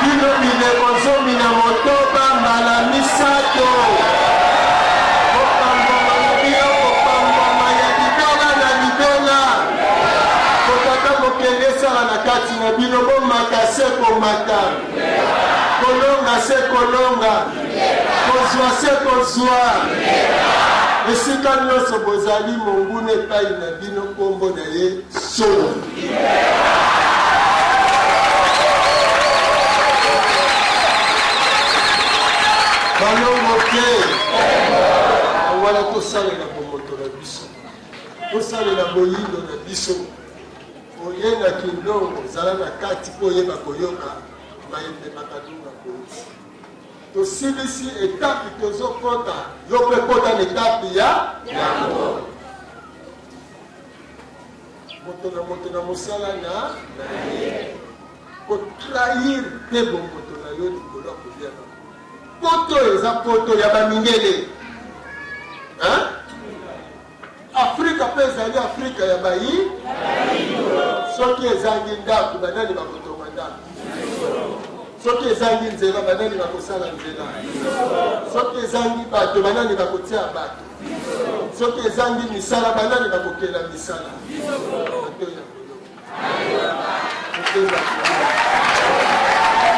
bino bileko 16 mbala misato. Bopambwama na bino, kopambwama ya libela na libela. Ko Tata mokeli esala na kati na bino, bomata se komata. Kolonga se kolonga, kozwa se kozwa. Esika nyonso bozali, monguna epai na bino, nkombo na ye soni. Balongo te. Yango wana tosalela bomoto na biso, tosalela boyindo na biso. Oye na kindongo, zala na kati mpo oyeba koyoka maye Pemba Kalunga akoyebisa. Tosilisi etape tozokota, yo mpe kota na etape ya yango. Moto na moto na mosala na na ye. Kotrahir te bomoto na yo likolo ya kolia na poto. Eza poto ya bamindele, hein? Afrika mpe ezali Afrika ya bayi. Soki ezangi ndako, banani bakotonga ndako? Soki ezangi nzela, banani bakosala nzela? Soki ezangi bato, banani bakotia bato? Soki ezangi misala, banani bakokela misala? Bato ya koyoka,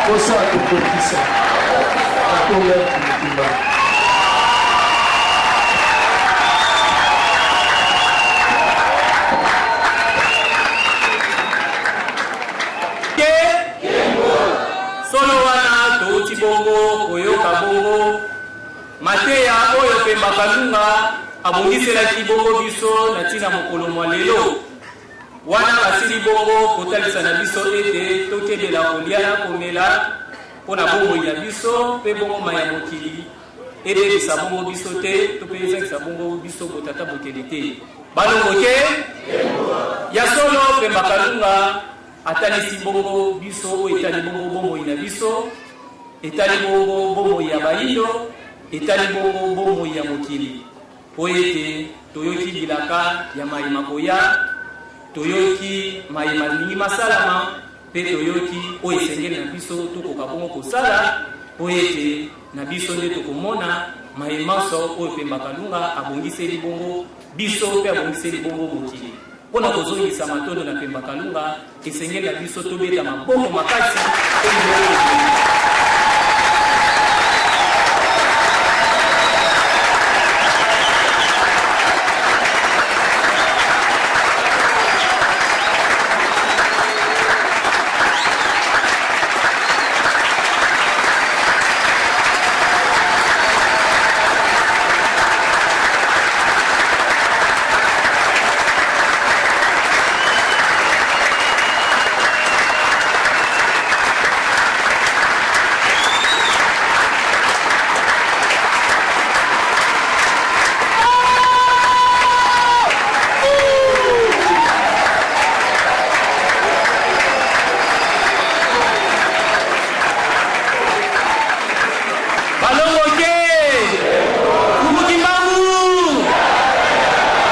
posa ya kokokisa matonga ya kimokimba. Ke solo wana touti bongo koyoka bongo mateya oyo Pemba Kalunga abongiselaki bongo biso na ntina mokolo mwa lelo. Wana basili bongo kotalisa na biso ete tokebela kolia na komela mpo na bomoi na biso, mpe bongo mai ya mokili ebebisa bongo biso te to mpe ezangisa bongo biso botata bokeli te. Balongo te? Ya solo, Pemba Kalunga atalisi bongo biso oyo etali bongo bomoi na biso, etali bongo bomoi ya Bayindo, etali bongo bomoi ya mokili. Mpo ete toyoki bilaka ya maye makoya, toyoki maye malingi masalama, mpe toyoki oyo esengeli na biso tokoka bongo kosala, mpo ete na biso nde tokomona maye manso oyo Pemba Kalunga abongiseli bongo biso mpe abongiseli bongo mokili. Mpo na kozongisa matondo na Pemba Kalunga, esengeli na biso tobeta maboko makasi mpe biloko ebele. Balongo te! Fumu Kimbangu!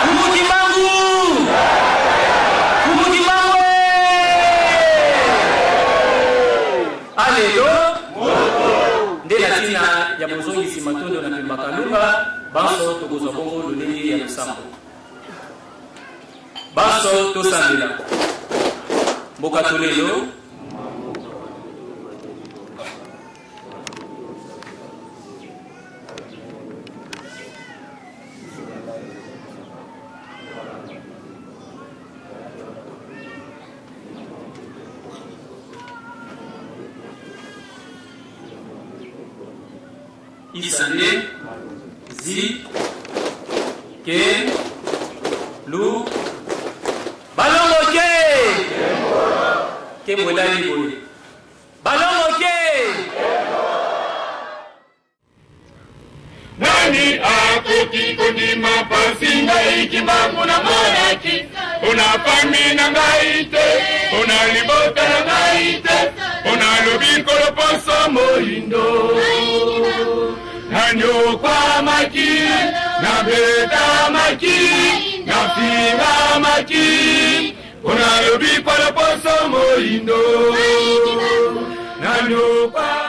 Fumu Kimbangu! Fumu Kimbangu! Alelo nde na ntina ya bozongisi matondo na Pemba Kalunga, banso tokozwa bongo lolenge ya losambo. Banso tosambela mboka tolelo. Isande, zi, ke, lu, balongo ke! Kembo elali boye. Balongo ke! Nani akoki kondima pasi ngai Kimbangu namonaki mpona fami na ngai te, mpona libota na ngai te, mpona lobiko loposo moyindo. Nanyokwamaki, nabetamaki, nafingamaki mpona lobiko loposo moyindo. Nanyokwamaki.